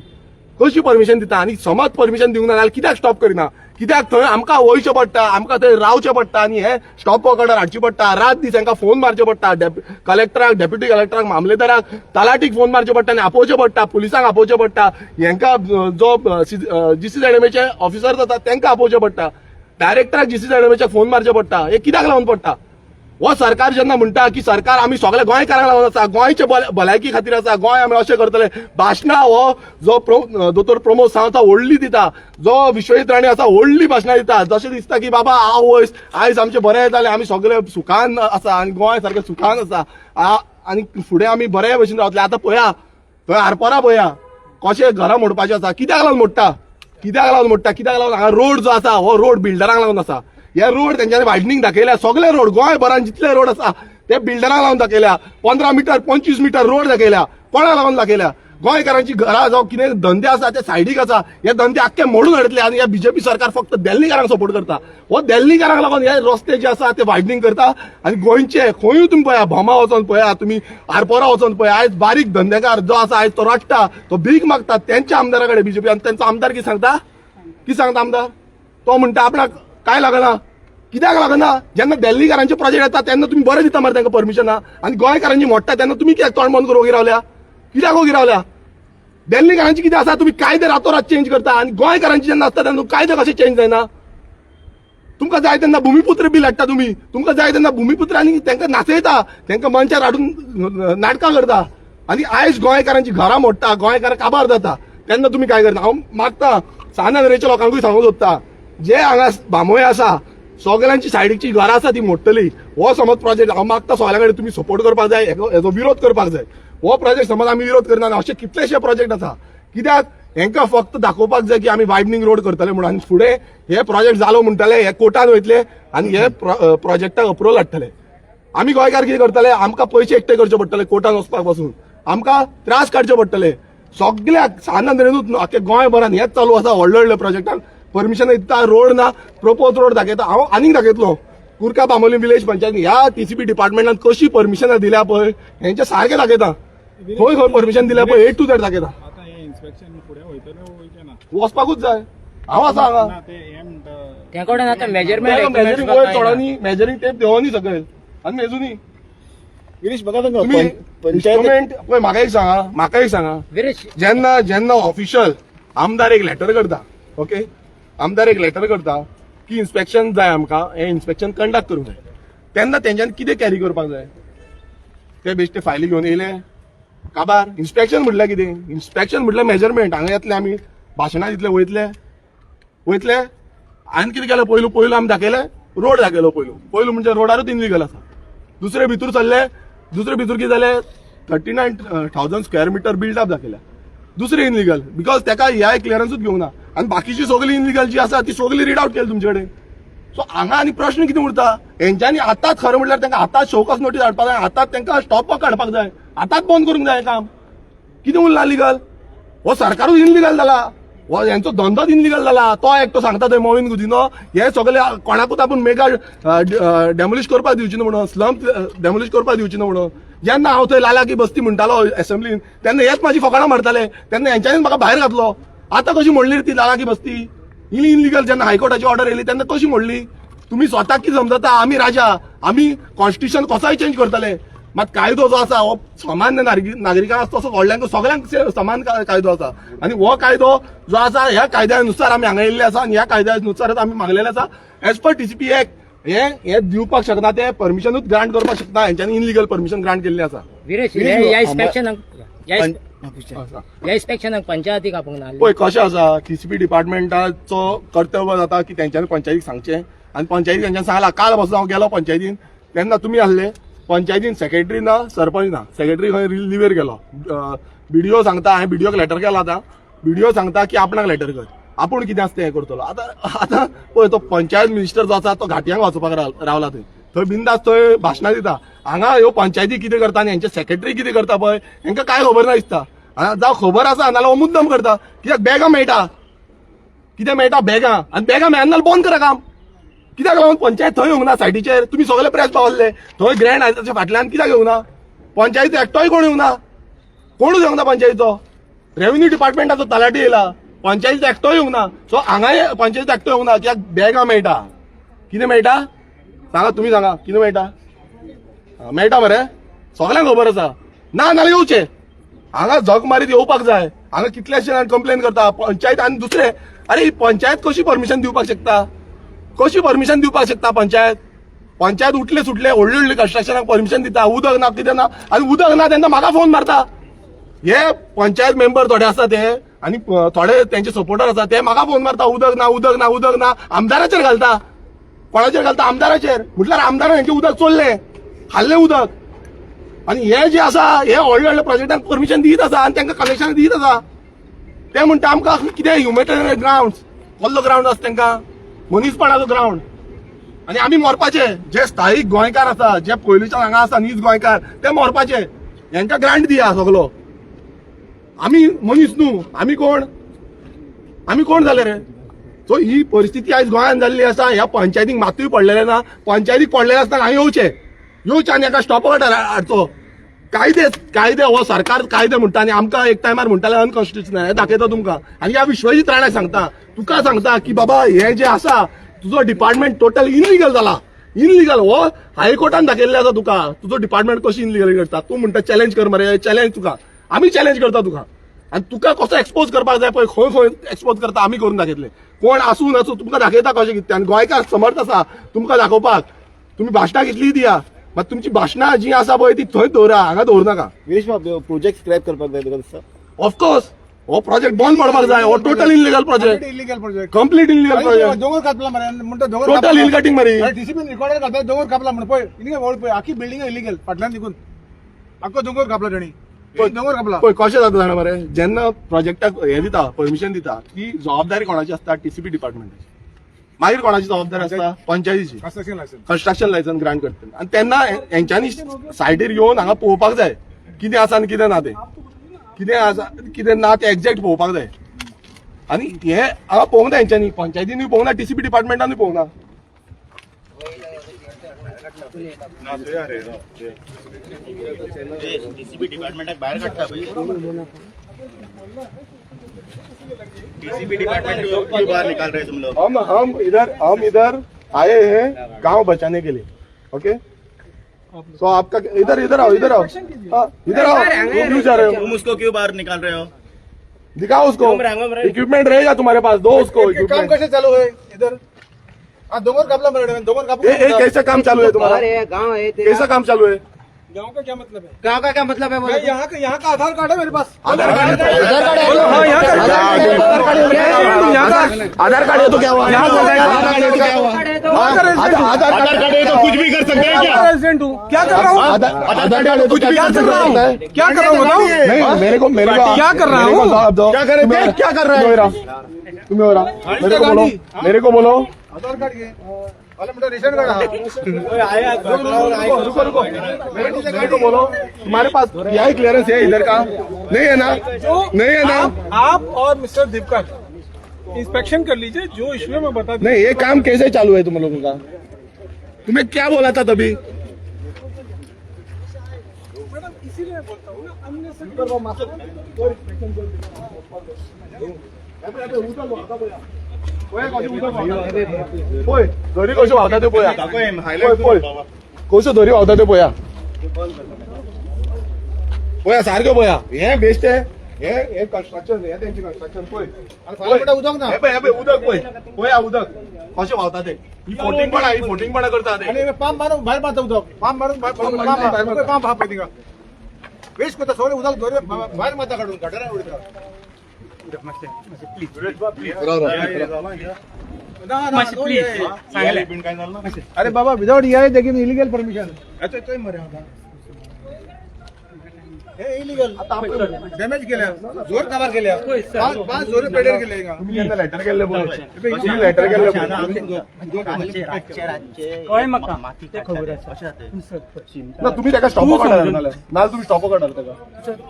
कशी परमिशन दिता? आनी समज परमिशन दिवंक ना जाल्यार कित्याक स्टॉप करिना? कित्याक थंय आमकां वयचें पडटा, आमकां थंय रावचें पडटा आनी हे स्टॉप वर्क ऑर्डर हाडची पडटा? रात दीस हांकां फोन मारचे पडटा, कलेक्टराक, डेप्युटी कलेक्टराक, मामलेदाराक, तलाटीक फोन मारचे पडटा आनी आपोवचें पडटा, पुलिसांक आपोवचें पडटा, हेंकां जो जीसी झेड ऑफिसर जाता तांकां आपोवचें पडटा, डायरेक्टराक जीसी झेड फोन मारचे पडटा. हे कित्याक लावन पडटा? हो सरकार जेन्ना म्हणटा की सरकार आमी सगळे गोंयकारांक लागून आसा, गोंयचे भलायकी खातीर आसा, गोंय आमी अशें करतले, भाशणां हो जो दोतोर प्रमोद सावंत व्हडली दिता, जो विश्वजीत राणे आसा व्हडली भाशणां दिता, जशें दिसता की बाबा आवयस, आयज आमचें बरें जालें, आमी सगळे सुखान आसा आनी गोंय सारकें सुखान आसा आनी फुडें आमी बरे भशेन रावतले. आतां पळया, थंय आरपोरा पळया कशें घरां मोडपाचें आसा. कित्याक लागून मोडटा? कित्याक लागून मोडटा? कित्याक लागून? हांगा रोड जो आसा, हो रोड बिल्डरांक लागून आसा. हे रोड तेंच्यांनी वायडनींग दाखयल्या. सगळे रोड, गोंयभरान जितले रोड आसा ते बिल्डरांक लागून दाखयल्या. 15 मिटर, 25 मिटर रोड दाखयल्या. कोणाक लागून दाखयल्या? गोंयकारांची घरां जावं कितें धंदे आसा ते सायडीक आसा. हे धंदे आख्खे मोडून हाडटले आनी हे बीजेपी सरकार फक्त दिल्लीकारांक सपोर्ट करता. हो दिल्लीकारांक लागून हे रस्ते जे आसा ते वायडनींग करता. आनी गोंयचे खंयूय तुमी पळया, भोमा वचोन पळया, तुमी आरपोरा वचोन पळया, आयज बारीक धंदेकार जो आसा, आयज तो रडटा, तो भीक मागता तेंच्या आमदारा कडेन बीजेपी. आनी तेंचो आमदार कितें सांगता? कितें सांगता आमदार? तो म्हणटा आपणाक काय लागना. कित्याक लागना? जेन्ना दिल्लीकारांचे प्रोजेक्ट येता तेन्ना तुमी बरें दिता मरे तांकां परमिशनां, आनी गोंयकारांची मोडटा तेन्ना तुमी कित्याक तोंड बंद करून ओगी रावल्या? कित्याक ओगी रावल्या? दिल्लीकारांची कितें आसा, तुमी कायदे रातोरात चेंज करता आनी गोंयकारांची जेन्ना आसता तेन्ना कायदे कशे चेंज जायना? तुमकां जाय तेन्ना भुमिपुत्र बील हाडटा तुमी. तुमकां जाय तेन्ना भुमिपुत्र आनी तांकां नाचयता, तांकां मंचार हाडून नाटकां करता आनी आयज गोंयकारांची घरां मोडटा, गोंयकार काबार जाता तेन्ना तुमी काय करता? हांव मागता, सान आंद्रेच्या लोकांकूय सांगूंक सोदता. जे हांगा बांबोळे आसा, सगळ्यांची सायडीची घरां आसा ती मोडटली. हो समज प्रोजेक्ट, हांव मागता सगळ्या कडेन तुमी सपोर्ट करपाक जाय, हेजो विरोध करपाक जाय. हो प्रोजेक्ट समज आमी विरोध करना, अशे कितलेशे प्रोजेक्ट आसा. कित्याक हेंकां फक्त दाखोवपाक जाय की आमी वायडनींग रोड करतले म्हणून, आनी फुडें हे प्रोजेक्ट जालो म्हणटले, हे कोर्टान वयतले आनी हे प्रोजेक्टाक अप्रुवल हाडटले. आमी गोंयकार कितें करतले? आमकां पयशे एकटे करचे पडटले, कोर्टान वचपाक पासून आमकां त्रास काडचे पडटले. सगळ्याक सान आंद्रेनूच न्हू, आख्खे गोंयभरान हेंच चालू आसा. व्हडले व्हडले प्रोजेक्टांक परमिशन दिता, रोड ना, प्रपोज रोड दाखयता. हांव आनीक दाखयतलो, कुर्का बांबोली विलेज पंचायत ह्या टीसीपी डिपार्टमेंटान कशी परमिशनां दिल्या पळय, हेंचे सारकें दाखयता. खंय खंय परमिशन दिल्या पळय, ए टू झेड दाखयता. आतां हें इन्स्पेक्शन फुडें वयतलें, वयचें ना? वचपाकूच जाय, हांव आसा हांगा. ना, ते हें म्हणटा. त्या कडेन आतां मेजरमेंट मेजरींग वयर चोडानी, मेजरींग टेप देंवोनी सकयल आनी मेजुनी. गिरीश, म्हाका सांगा, तुमी पंचायत इन्स्ट्रुमेंट पळय. म्हाका एक सांगा, म्हाका एक सांगा, विरेश, जेन्ना जेन्ना ऑफिशियल आमदार एक लेटर करता, ओके, आमदार एक लेटर करता की इन्स्पेक्शन जाय आमकां, हें इन्स्पेक्शन कंडक्ट करूंक जाय, तेन्ना तेंच्यानी कितें कॅरी करपाक जाय? ते बेश्टे फायली घेवन येयले काबार. इन्स्पेक्शन म्हटल्यार कितें? इन्स्पेक्शन म्हटल्यार मेजरमेंट. हांगा येतले, आमी भाशणां दितले, वयतले वयतले. हांवें कितें केलें? पयलू पयलू आमी दाखयलें, रोड दाखयलो पयलू पयलू, म्हणजे रोडारूच इनलिगल आसा. दुसरे भितर सरले, दुसरे भितर कितें जालें? 39,000 square meter built-up दाखयल्या, दुसरे इनलिगल, because ताका ह्या क्लियरन्सूच घेवंक ना. आनी बाकीची सगळी इनलिगल जी आसा ती सगळी रीड आउट केली तुमचे कडेन. सो हांगा आनी प्रश्न कितें उरता? हेंच्यांनी आतांच, खरें म्हटल्यार तांकां आतांच शोकॉज नोटीस हाडपाक जाय, आतांच तांकां स्टॉप काडपाक जाय, आतांच बंद करूंक जाय काम. कितें उरला लिगल? हो सरकारूच इनलिगल जाला, हो हेंचो धंदोच इनलिगल जाला. तो एकटो सांगता थंय, मोविन गुदिनो, हे सगळे कोणाकूच आपूण मेगा डेमोलिश करपाक दिवची न्हू म्हणून, स्लम डेमोलिश करपाक दिवची न्हू म्हणून. जेन्ना हांव थंय लाला की बस्ती म्हणटालो एसेंब्लीन, तेन्ना हेच म्हाजी फकाणां मारताले. तेन्ना हेंच्यांनीच म्हाका भायर घातलो. आतां कशी मोडली रे ती लाला की बस्ती इनलिगल? जेन्ना हायकोर्टाची ऑर्डर येयली तेन्ना कशी मोडली? तुम्ही स्वताक कितें समजता? आमी राजा, आमी कॉन्स्टिट्युशन कसोय चेंज करतले. मात कायदो जो आसा हो सामान्य नागरिकांक आसा तसो व्हडल्यांक सगळ्यांक समान कायदो आसा. आनी हो कायदो जो आसा, ह्या कायद्यानुसार आमी हांगा येयल्ले आसा आनी ह्या कायद्यानुसारच आमी मागलेले आसा. एज पर टीसीपी एक्ट हे हे दिवपाक शकना, ते परमिशनूच ग्रांट करपाक शकना. हेंच्यांनी इनलिगल परमिशन ग्रांट केल्लें आसा. विरेश, ह्या इन्स्पेक्शनाक ह्या इन्स्पेक्शनाक पंचायतीक आपोवंक ना? पळय कशें आसा, टीसीपी डिपार्टमेंटाचो कर्तव्य जाता की तेंच्यांनी पंचायतीक सांगचें आनी पंचायती तेंच्यांनी सांगला. काल पासून हांव गेलो पंचायतीन, तेन्ना तुमी आसले. पंचायतीन सेक्रेटरी ना, सरपंच ना. सेक्रेटरी खंय लिवेर गेलो. बीडीओ सांगता, हांवें बीडीओक लेटर केला. आतां बीडीओ सांगता की आपणाक लेटर कर, आपूण कितें आसता तें हें करतलो. आतां आतां पळय, तो पंचायत मिनिस्टर जो आसा तो घाटयांक वाचोवपाक रावला थंय. थंय बिंदास थंय भाशणां दिता. हांगा ह्यो पंचायती कितें करता आनी हेंचे सेक्रेटरी कितें करता पळय, हेंकां कांय खबर ना दिसता. जावं खबर आसा, नाजाल्यार हो मुद्दम करता. कित्याक बॅगां मेळटा? कितें मेळटा? बॅगां. आनी बॅगां मेळना जाल्यार बंद करा काम. कित्याक लागून पंचायत थंय येवंक ना सायटीचेर? तुमी सगळे प्रेस पावल्ले थंय, ग्रँड हायसाच्या फाटल्यान कित्याक येवंक ना? पंचायत एकटोय कोण येवंक ना, कोणूच येवंक ना पंचायतीचो. रेव्हेन्यू डिपार्टमेंटाचो तलाठी येयला, पंचायतीचो एकटोय येवंक ना. सो हांगाय पंचायत एकटो येवंक ना. कित्याक बॅगां मेळटा. कितें मेळटा सांगा तुमी, सांगा कितें मेळटा? हा, मेळटा मरे, सगळ्यांक खबर आसा. ना नाल्यार येवचें हांगा, झक मारीत येवपाक जाय. हांगा कितलेशे जाण कंप्लेन करता पंचायत आनी दुसरे. अरे, ही पंचायत कशी परमिशन दिवपाक शकता? कशी परमिशन दिवपाक शकता पंचायत? पंचायत उठले सुटले व्हडले व्हडले कन्स्ट्रक्शनाक परमिशन दिता. उदक ना, कितें ना, आनी उदक ना तेन्ना म्हाका फोन मारता. हे पंचायत मेंबर थोडे आसा ते आनी थोडे तेंचे सपोर्टर आसा, ते म्हाका फोन मारता, उदक ना, उदक ना, उदक ना. आमदाराचेर घालता. कोणाचेर घालता? आमदाराचेर. म्हटल्यार आमदारान हेंचें उदक चोरलें, खाल्लें उदक. आनी हे जे आसा, हे व्हडले व्हडले प्रोजेक्टांक परमिशन दीत आसा आनी तांकां कनेक्शन दीत आसा. ते म्हणटा आमकां कितें ह्युमॅनिटेरियन ग्रावंड. कसलो ग्रावंड आसा तांकां? मनीसपणाचो ग्रावंड. आनी आमी मरपाचे. जे स्थायीक गोंयकार आसा, जे पयलींच्यान हांगा आसा, नीज गोंयकार, ते मरपाचे. हेंकां ग्रांट दिया सगलो. आमी मनीस न्हू? आमी कोण? आमी कोण जाले रे? सो ही परिस्थिती आयज गोंयांत जाल्ली आसा. ह्या पंचायतीक मातूय पडलेलें ना. पंचायतीक पडलेलें आसतना हांगा येवचें, येवचें आनी हाका स्टॉप हाडचो. कायदे, कायदे, हो सरकार कायदे म्हणटा आनी आमकां एक टायमार म्हणटाले अनकॉन्स्टिट्युशनल. हें दाखयता तुमकां. आनी ह्या विश्वजीत राण्याक सांगता, तुका सांगता की बाबा, हे जे आसा तुजो डिपार्टमेंट टोटल इनलिगल जाला, इनलिगल. हो हायकोर्टान दाखयल्लें आसा तुका, तुजो डिपार्टमेंट कशी इनलिगल करता. तूं म्हणटा चॅलेंज कर मरे, चॅलेंज तुका, आमी चॅलेंज करता तुका. आनी तुका कसो एक्सपोज करपाक जाय पळय, खंय खंय एक्सपोज करता, आमी करून दाखयतले. कोण आसूं नासूं, तुमकां दाखयता कशें कितें. आनी गोंयकार समर्थ आसा तुमकां दाखोवपाक. तुमी भाशणां कितलीं दिया, मात तुमची भाशणां जी आसा पळय ती थंय दवरा, हांगा दवरू नाका. विरेश बाब, प्रोजेक्ट स्क्रॅप करपाक जाय तुका दिसता? ऑफकोर्स. हो प्रोजेक्ट बंद पडपाक जाय. हो total illegal project. Illegal project. Complete illegal project. दोंगर कापला मरे म्हणटा, दोंगर. टोटल हिल कटिंग मरे. डीसीपी रिकॉर्डर घातला, दोंगर कापला म्हण. पळय, हिंगा वळ पळय, आखी बिल्डिंग इलिगल. फाटल्यान निघून आख्खो दोंगर कापला तेणी, दोंगर कापला. पळय कशें जाता जाणा मरे, जेन्ना प्रोजेक्टाक हे दिता, परमिशन दिता, ती जबाबदारी कोणाची आसता? टीसीपी डिपार्टमेंटाची. मागीर कोणाची जबाबदारी आसता? पंचायतीची. Construction licence. Construction licence grant करता आनी तेन्ना हेंच्यांनी सायडीर येवन हांगा पळोवपाक जाय कितें आसा आनी कितें ना तें. कितें आसा कितें ना तें एक्झॅक्ट पळोवपाक जाय. आनी हें हांगा पळोवंक ना हेंच्यांनी, पंचायतीनूय पळोवंक ना, टीसीपी डिपार्टमेंटानूय पळोवंक ना. डीसीपी डिपार्टमेंटाक भायर काडटा पळय. डीसीपी डिपार्टमेंट क्यों बाहर निकाल रहे तुम लोग? हम इधर आए हैं गांव बचाने के लिए. ओके, तो आपका इधर, इधर आओ, इधर आओ. हाँ, इधर आओ. तुम क्यों जा रहे हो? तुम उसको क्यों बाहर निकाल रहे हो? दिखाओ उसको. इक्विपमेंट रहेगा तुम्हारे पास? दो उसको काम इक्विपमेंट. कसे चालू है इधर? हा, दोंगर कापला मरे, दोंगर कापून. ए, ए, कैसा काम चालू है तुम्हारा? गाँव है. कैसा काम चालू है? गाँव का क्या मतलब है? गाँव का क्या मतलब है? मैं यहाँ का आधार कार्ड है मेरे पास. आधार कार्ड? हाँ, यहाँ का. यहाँ का. आधार कार्ड है तो क्या हुआ? आधार कार्ड है तो क्या हुआ? हाँ, आधार आधार कार्ड है तो कुछ भी कर सकते हैं क्या? रेजिडेंट हूँ. क्या कर रहा हूँ? आधार आधार कार्ड है तो कुछ भी कर सकता है? क्या कर रहा हूँ बताओ. नहीं, मेरे को क्या कर रहा मेरे को हूँ? जवाब दो. क्या कर रहे हैं? क्या कर रहे हैं? तुम्हें हो रहा, मेरे को बोलो, मेरे को बोलो. आधार कार्ड घे. अरे म्हणटा रेशन कार्ड हा. रुको, रुको, रुको. मेरे को बोलो, तुम्हारे पास यही क्लियरेंस है इधर का? नहीं है ना? नहीं है ना? आप और मिस्टर दीपकर इंस्पेक्शन कर लीजिए. जो इशू है मैं बता दूं. नहीं, ये काम कैसे चालू है तुम लोगों का? तुम्हें क्या बोला था तभी? मैडम, इसीलिए मैं बोलता हूँ ना, unnecessary. पळय, दरी कश्यो व्हांवता त्यो पळया. पळय, पळय कश्यो दरी व्हांवता त्यो. पळया, पळया, सारक्यो पळया. हे बेस्ट हे हे कन्स्ट्रक्शन, हे तेंचे कन्स्ट्रक्शन पळय. आनी फाल्यां म्हणटा उदक ना. हे पळय, हे पळय, उदक पळय. पळया उदक कशें व्हांवता ते. ही फोटिंगपणा, ही फोटिंगपणा करता ते. आनी पंप मारून भायर मारता उदक. पंप मारून भायर, पंप मारून भायर मारता. पंप हा पळय, थिंगा वेस्ट करता सगळें उदक. दर्या भायर मारता काडून, गटरान उडयता. ना ना, प्लीज सांगले. अरे बाबा, without EI they illegal permission. अच्छा, मरे आता हे इलिगल डॅमेज केल्या, जोर काबार केल्या, पाच पाच जोरे पेडेर केले हिंगा. तुम्ही केन्ना लेटर केल्ले पळय, तुम्ही लेटर केल्ले पळय. कळ्ळें म्हाका, तें खबर आसा. ना, तुम्ही ताका स्टॉपो काडा. ना, तुम्ही स्टॉपो काडा ताका.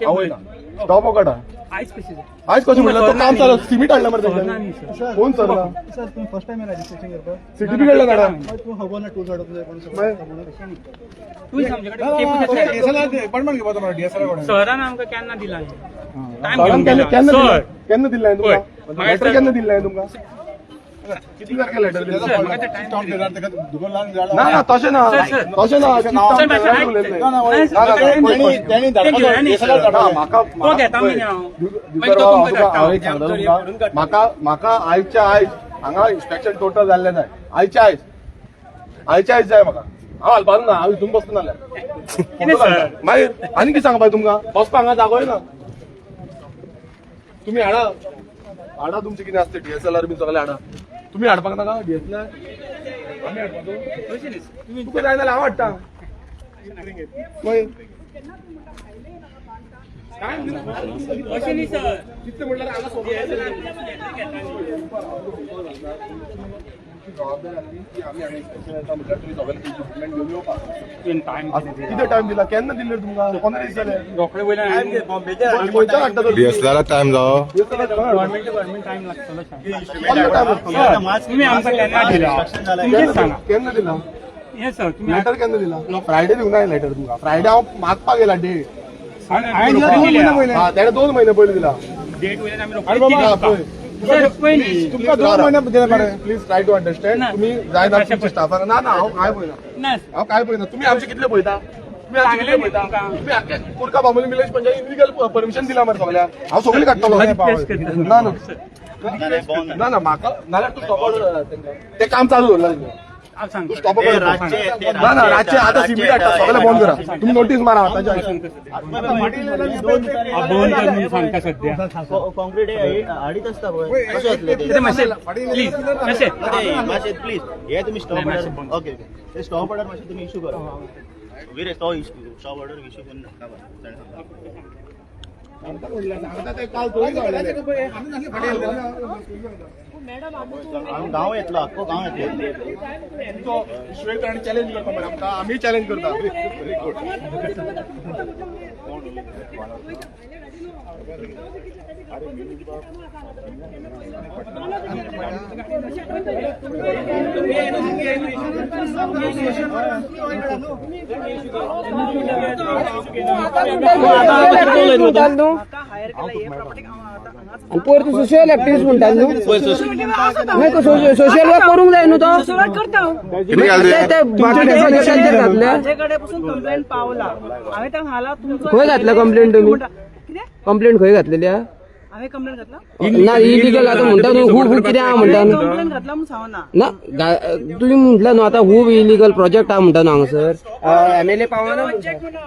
आवय ना, स्टॉपो काडा. आयज कशी जाय? आयज कशें म्हणल्यार तो काम चालू, सिमीट हाडला मरे सरना तेंच्यांनी. न्ही सर. कोण सर ना? सर, तुम्ही फर्स्ट टाइम रजिस्ट्रेशन करपाक? सिटी बी कडल्यान हाडा. तूं खबर ना, टूल्स हाडूंक जाय कोण. तूं आमचे कडेन तेंपूच आसलें. डीएसएलआर अपॉइंटमेंट घेवपाचो मरे डीएसएलआर कडेन. सरान आमकां केन्ना दिला? टायम सरान घेवन केन्ना गेला केन्ना सर. दिलें? केन्ना दिलें तुमकां पळय, लेटर? केन्ना दिलें तुमकां? किती तारखेर लेटर दिलें? सर, म्हाका ते टायम ना ना, तशें ना. Sir, sir. तशें ना. सर, मातशें आयक. ना ना, नाही, सर, ना, ते घेवया न्ही सर. ना, म्हाका तो घेता मगे हांव. मागीर तो तुमकां धाडटा. हांव एक सांगता तुमकां, म्हाका म्हाका आयच्या आयज हांगा इन्स्पेक्शन टोटल जाल्लें जाय. आयच्या आयज, आयच्या आयज जाय म्हाका. हांव हालपाक ना, हांव हितून बसता नाल्यार. कितें सर? मागीर आनी कितें सांगपा तुमकां? बसपा हांगा जागोय ना. तुमी हाडा, हाडा तुमचें कितें आसता, डीएसएलआर बी सगळें हाडा. तुमी हाडपाक नाका डीएसएलआर? आमी हाडपाचो? तुका जाय जाल्यार हांव हाडटा. मागीर अशें न्ही सर. कितले म्हणल्यार हांगा तुमची जबाबदारी आसली की आमी हांगा इन्स्पेक्शन येता म्हटल्यार तुमी सगळे इक्विपमेंट घेवन येवपाक. टायम कितें टायम दिला? केन्ना दिल्ले तुमकां? 15 दीस जाले. रोखडे वयल्यान. खंयच्यान हाडटा तर? डीएसएलआर टायम जाओ. गव्हर्मेंट गव्हर्मेंट टायम लागतलो. केन्ना टायम लागतलो? तुमी आमकां केन्ना दिला तुमचेच सांगा. केन्ना दिला? हें सर, तुमी लेटर केन्ना दिला? फ्रायडे दिवंक ना लेटर तुमकां. फ्रायडे हांव मागपाक गेला डेट. हांवें दिला 2 म्हयने पयलें. हा, तेणे 2 म्हयने पयलीं दिला. डेट वयल्यान आमी अरे रोखडे बाबा, दिली तुमकां. सर, पळय न्ही. तुमकां 2 म्हयने दिले मरे. Please try to understand. ना. तुमी जाय ना तुमच्या स्टाफाक. ना ना, हांव काय पळयना. ना. हांव काय पळयना. तुमी आमचे कितले पळयता? तुम्ही आमचे कितले सांगलें न्ही पळयता? तुमकां. तुमी आख्खे कुर्का Bambolim village panchayat illegal permission दिला मरे सगळ्यांक. हांव सगळें काडटलो. ना ना ना ना, म्हाका नाल्यार तूं स्टॉप ऑर्डर तेंकां. ते काम चालू दवरला तेंच्यानी. तू स्टॉप ना ना, रातचे आता सिमीट हाडटा, सगळें बंद करा. तुमी नोटीस मारा आतांच्या. बंद कर म्हणून सांगता सध्या. कॉन्क्रीट हाडीत आसता पळय, कशें येतलें ते? प्लीज मातशें. ते मातशें प्लीज हे तुमी स्टॉप ऑर्डर, ओके ओके, ते स्टॉप ऑर्डर मातशें तुमी इशू करा वीरे. तो स्टॉप ऑर्डर इशू करून धाडटा. सांगता ते काल थंय गावलेले. गांव येतलो, आख्खो गांव येतलो. तुमचो श्वेत आणि चॅलेंज करता मरे आमकां, आमी चॅलेंज करता. Very good. हायर केला हे प्रॉपर्टी. पयर तूं सोशल एक्टिविस्ट म्हणटा न्हू, सोशल वर्क करूंक जाय न्हू तो. सोशल वर्क करता हांव. कितें घालते? ते बाकी घातले. तांचे कडेन पसून कंप्लेंट पावला, हांवें तांकां घाला तुमचो. खंय घातला कंप्लेंट तुमी? कितें? कंप्लेंट खंय घातलेली आहा? हांवें कंप्लेंट घातला. ना, इलिगल आतां म्हणटा न्हू, हू हू कितें आहा म्हणटा न्हू. कंप्लेंट घातला म्हणून सांगना. ना, तुमी म्हटलं न्हू आतां खूब इलिगल प्रोजेक्ट आहा म्हणटा न्हू, हांगासर एमएलए पावना. प्रोजेक्ट म्हणून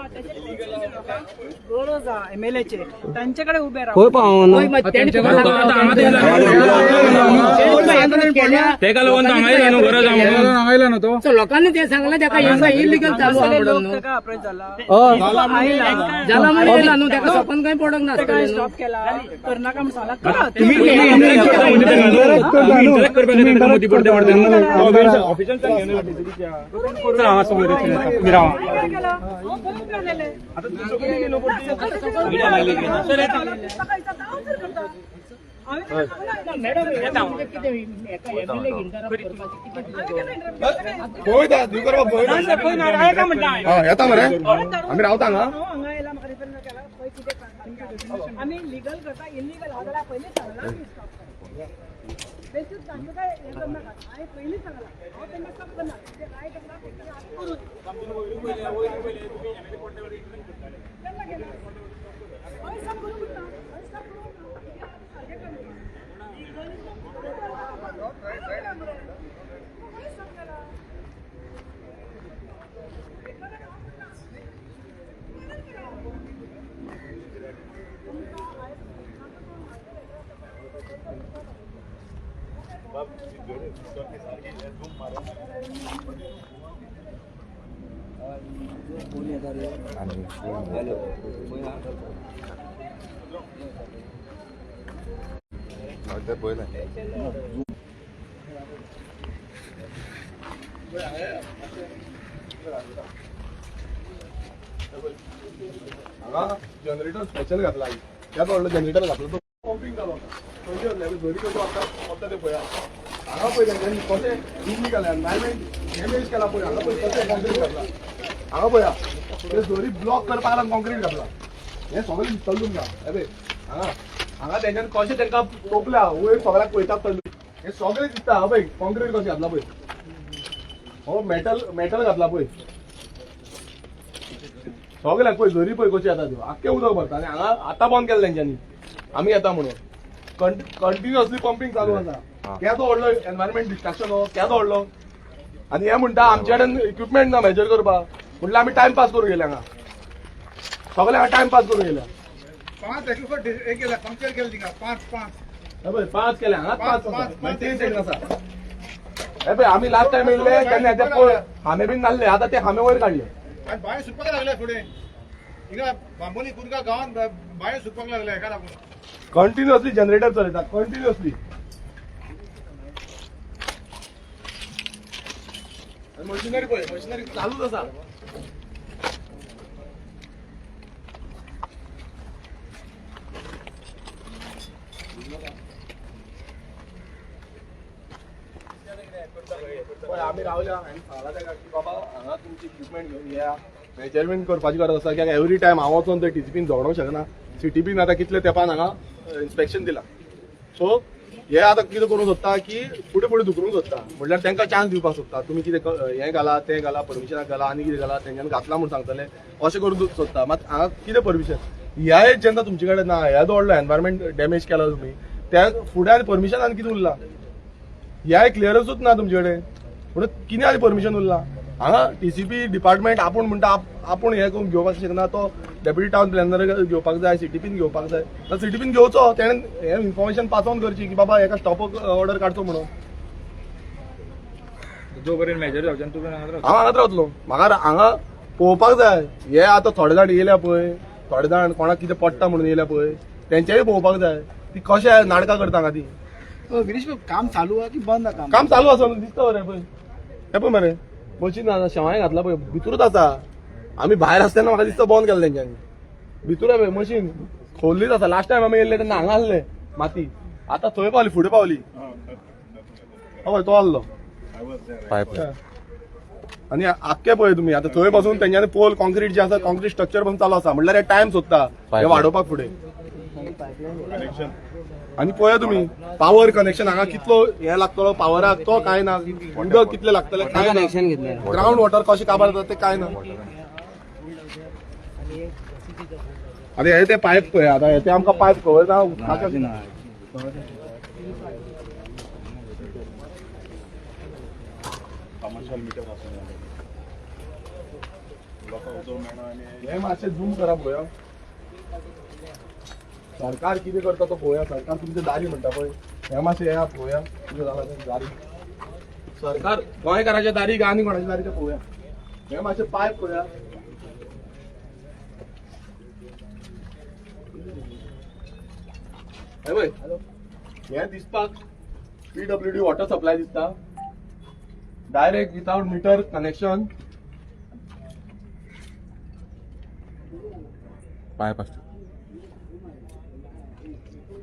गरज आहा एमएलएचे, तांचे कडेन उबे राव. खंय पावना? तेका लागून हांगा येयला न्हू, गरज आहा म्हणून. लोकांनी ते सांगला तेका इलिगल चालू आहा हांगासरले म्हणून लोक न्हू. ताका अप्रोच जाला. हय. जाला म्हणून येयला न्हू, तेका सपन कांय पडोंक ताका नासतलें न्हू. स्टॉप केला, करनाका म्हणून सांगला, करा. तुम्ही इंटरेक्ट करता म्हणजे तेका न्हू. तुम्ही इंटरेक्ट करपाक जाय तेका, मदीं पडते पडते न्हू. चल, हांगा समोर येतले. रावा. काय केलं? हांव खंय उबें रावलेलें? ताका विचारता, हांव सर करता. हांवें ताका सांगलां, मॅडम, पळयता दिवकर बाब, पळयता. हा, येता मरे, आमी रावता हांगा. हांव हांगा येयला, म्हाका रिफर केला, पळय कितें करता. आमी लिगल करता, इलिगल आहा जाल्यार पयलीं सांगलां, आमी स्टॉप करता. बेसीस तांकां काय हें करनाका. हांवें पयलीं सांगलां, हांव तेंकां स्टॉप करना. ते रायट आसा तेंकां करूं. केन्ना केला? हांवें स्टॉप करूंक ना, हांवें स्टॉप करूंक ना. सारकें करना. स्टॉप केला. पळयलें. हांगा जनरेटर स्पेशल घातला, त्याच व्हडलो जनरेटर घातलो, तो पंपींग जालो. खंयचे लेवल झरी कसो आता वता ते पळया. हांगा पळय तेंच्यांनी कशें इलिगल एनवायरमेंट डॅमेज केला पळय. हांगा पळय कशें कॉन्क्रीट घातला. हांगा पळया, ते झरी ब्लॉक करपाक लागून कॉन्क्रीट घातला. हें सगळें दिसतलें तुमकां. हे पळय हांगा, हांगा तेंच्यांनी कशें तांकां तोपल्या वयर, सगळ्याक पळयता पडले. हें सगळें दिसता. हांगा पळय कॉन्क्रीट कशें घातला पळय, हो मेटल मेटल घातला पळय सगळ्याक. पळय झरी पळय कशी येता त्यो, आख्खें उदक भरता. आनी हांगा आतां बंद केलें तेंच्यांनी आमी येता म्हणून. कंटिन्युअसली पंपींग चालू आसा. केदो व्हडलो एनवायरमेंट डिस्ट्रक्शन हो, केदो व्हडलो. आनी हे म्हणटा आमचे कडेन इक्विपमेंट ना मेजर करपाक. म्हटल्यार आमी टायमपास करूंक गेले हांगा, सगळे हांगा टायमपास करूंक गेल्या. 5 एक्विपर हे केला, पंक्चर केलं तिका, 5 5. हे पळय 5 केले हांगाच, 5 पांच, आसा. मागीर ते सायडीन आसा. हे पळय, आमी लास्ट टायम येयल्ले तेन्ना ते पळय हामे बीन नासले, आतां ते हामे वयर काडले. आणि बांय सुटपाक लागल्या फुडें हिंगा बांबोली कुरगा गांवांत बांय सुटपाक लागल्या हेका लागून. कंटिन्युअसली जनरेटर चलयतात कंटिन्युअसली. मशिनरी पळय, मशिनरी चालूच आसा. पळय आमी रावल्या आनी सांगला ताका की बाबा हांगा तुमची इक्विपमेंट घेवन येया, मेजरमेंट करपाची गरज आसा. कित्याक एवरी टायम हांव वचोन थंय टीसीपीन झगडोंक शकना. सिटीपीन आतां कितले तेंपान हांगा इन्स्पेक्शन दिलां. सो हे आतां कितें करूंक सोदता की फुडें फुडें धुकलूंक सोदता, म्हणल्यार तांकां चान्स दिवपाक सोदता. तुमी कितें हें घाला, तें घाला, परमिशनाक घाला आनी कितें घाला, तेंच्यांनी घातलां म्हूण सांगतले, अशें करूंक सोदता. मात हांगा कितें परमिशन ह्या जेन्ना तुमचे कडेन ना, ह्या व्हडलो एनवायरमेंट डॅमेज केला तुमी, त्या फुडें आनी परमिशन आनी कितें उरलां? ह्या क्लियरन्सूच ना तुमचे कडेन. पूण कितें आनी परमिशन उरलां हांगा? टीसीपी डिपार्टमेंट आपूण म्हणटा आपूण हें करून घेवपाक शकना, तो डेप्युटी टावन प्लॅनर घेवपाक जाय, सीटीपीन घेवपाक जाय. सीटीपीन घेवचो, तेणें हें इन्फॉर्मेशन पास ऑन करची की बाबा हेका स्टॉप ऑर्डर काडचो म्हणून. जो पर्यंत मेजर जावचे तूं हांगा हांव हांगाच रावतलो. म्हाका हांगा पळोवपाक जाय. हे आतां थोडे जाण येयल्या पळय, थोडे जाण कोणाक कितें पडटा म्हणून येयल्या पळय, तेंचेय पळोवपाक जाय ती कशें नाटकां करता हांगा ती. गिरीश, काम चालू आहा की बंद आहा? काम चालू आसा दिसता मरे. पळय हे पळय मरे, मशीन आसा, शेवाय घातला पळय, भितरूच आसा. आमी भायर आसतना म्हाका दिसता बंद केलें तेंच्यांनी. भितूर पळय मशीन खोल्लीच आसा. लास्ट टायम आमी येयल्ले तेन्ना हांगा आसले माती, आतां थंय पावली, फुडें पावली. हय तो आहलो पायप. आनी आख्खे पळय तुमी आतां थंय बसून तेंच्यांनी पोल कॉन्क्रीट जे आसा, कॉन्क्रीट स्ट्रक्चर बसून चालू आसा. म्हणल्यार हे टायम सोदता हे वाडोवपाक फुडें. आनी पळया तुमी पावर कनेक्शन हांगा कितलो हे लागतलो पावराक, तो काय ना. उदक कितलें लागतलें काय ना, कनेक्शन घेतलें, ग्रावंड वॉटर कशें काबार जाता तें काय ना. आनी हे ते पायप पळय आतां, हे ते आमकां पायप खबर ना उदकाचें. हे मातशें झूम करा पळोवया. सरकार कितें करता तो पळोवया. सरकार तुमचे दारी म्हणटा पळय, हे मातशें येया पळोवया कितें जालां तें. दारी सरकार गोंयकाराच्या दारी काय आनी कोणाच्या दारी तें पळोवया. हे मातशें पायप पळोवया. हे पळय, हे दिसपाक पीडब्ल्यूडी वॉटर सप्लाय दिसता, direct without meter connection. Pipe आसता.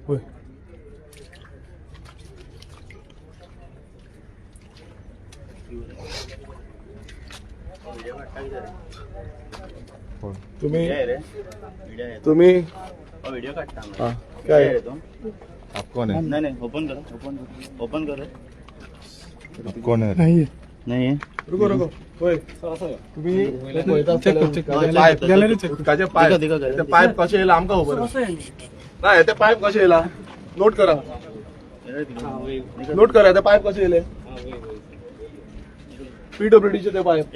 पळय तुम्ही तुम्ही व्हिडिओ काढता. काय आप कौन है? नाही नाही, ओपन करो, ओपन करो, ओपन करो. आप कौन है? नाही. रुको रुको, पळय तुम्ही पळयता पायप, उदकाचे पायप, ते पायप कशें येयला आमकां खबर ना. हे ते पायप कशें येयला नोट करा, नोट करा. ते पायप कशें येयले पीडब्ल्यूडीचे ते पायप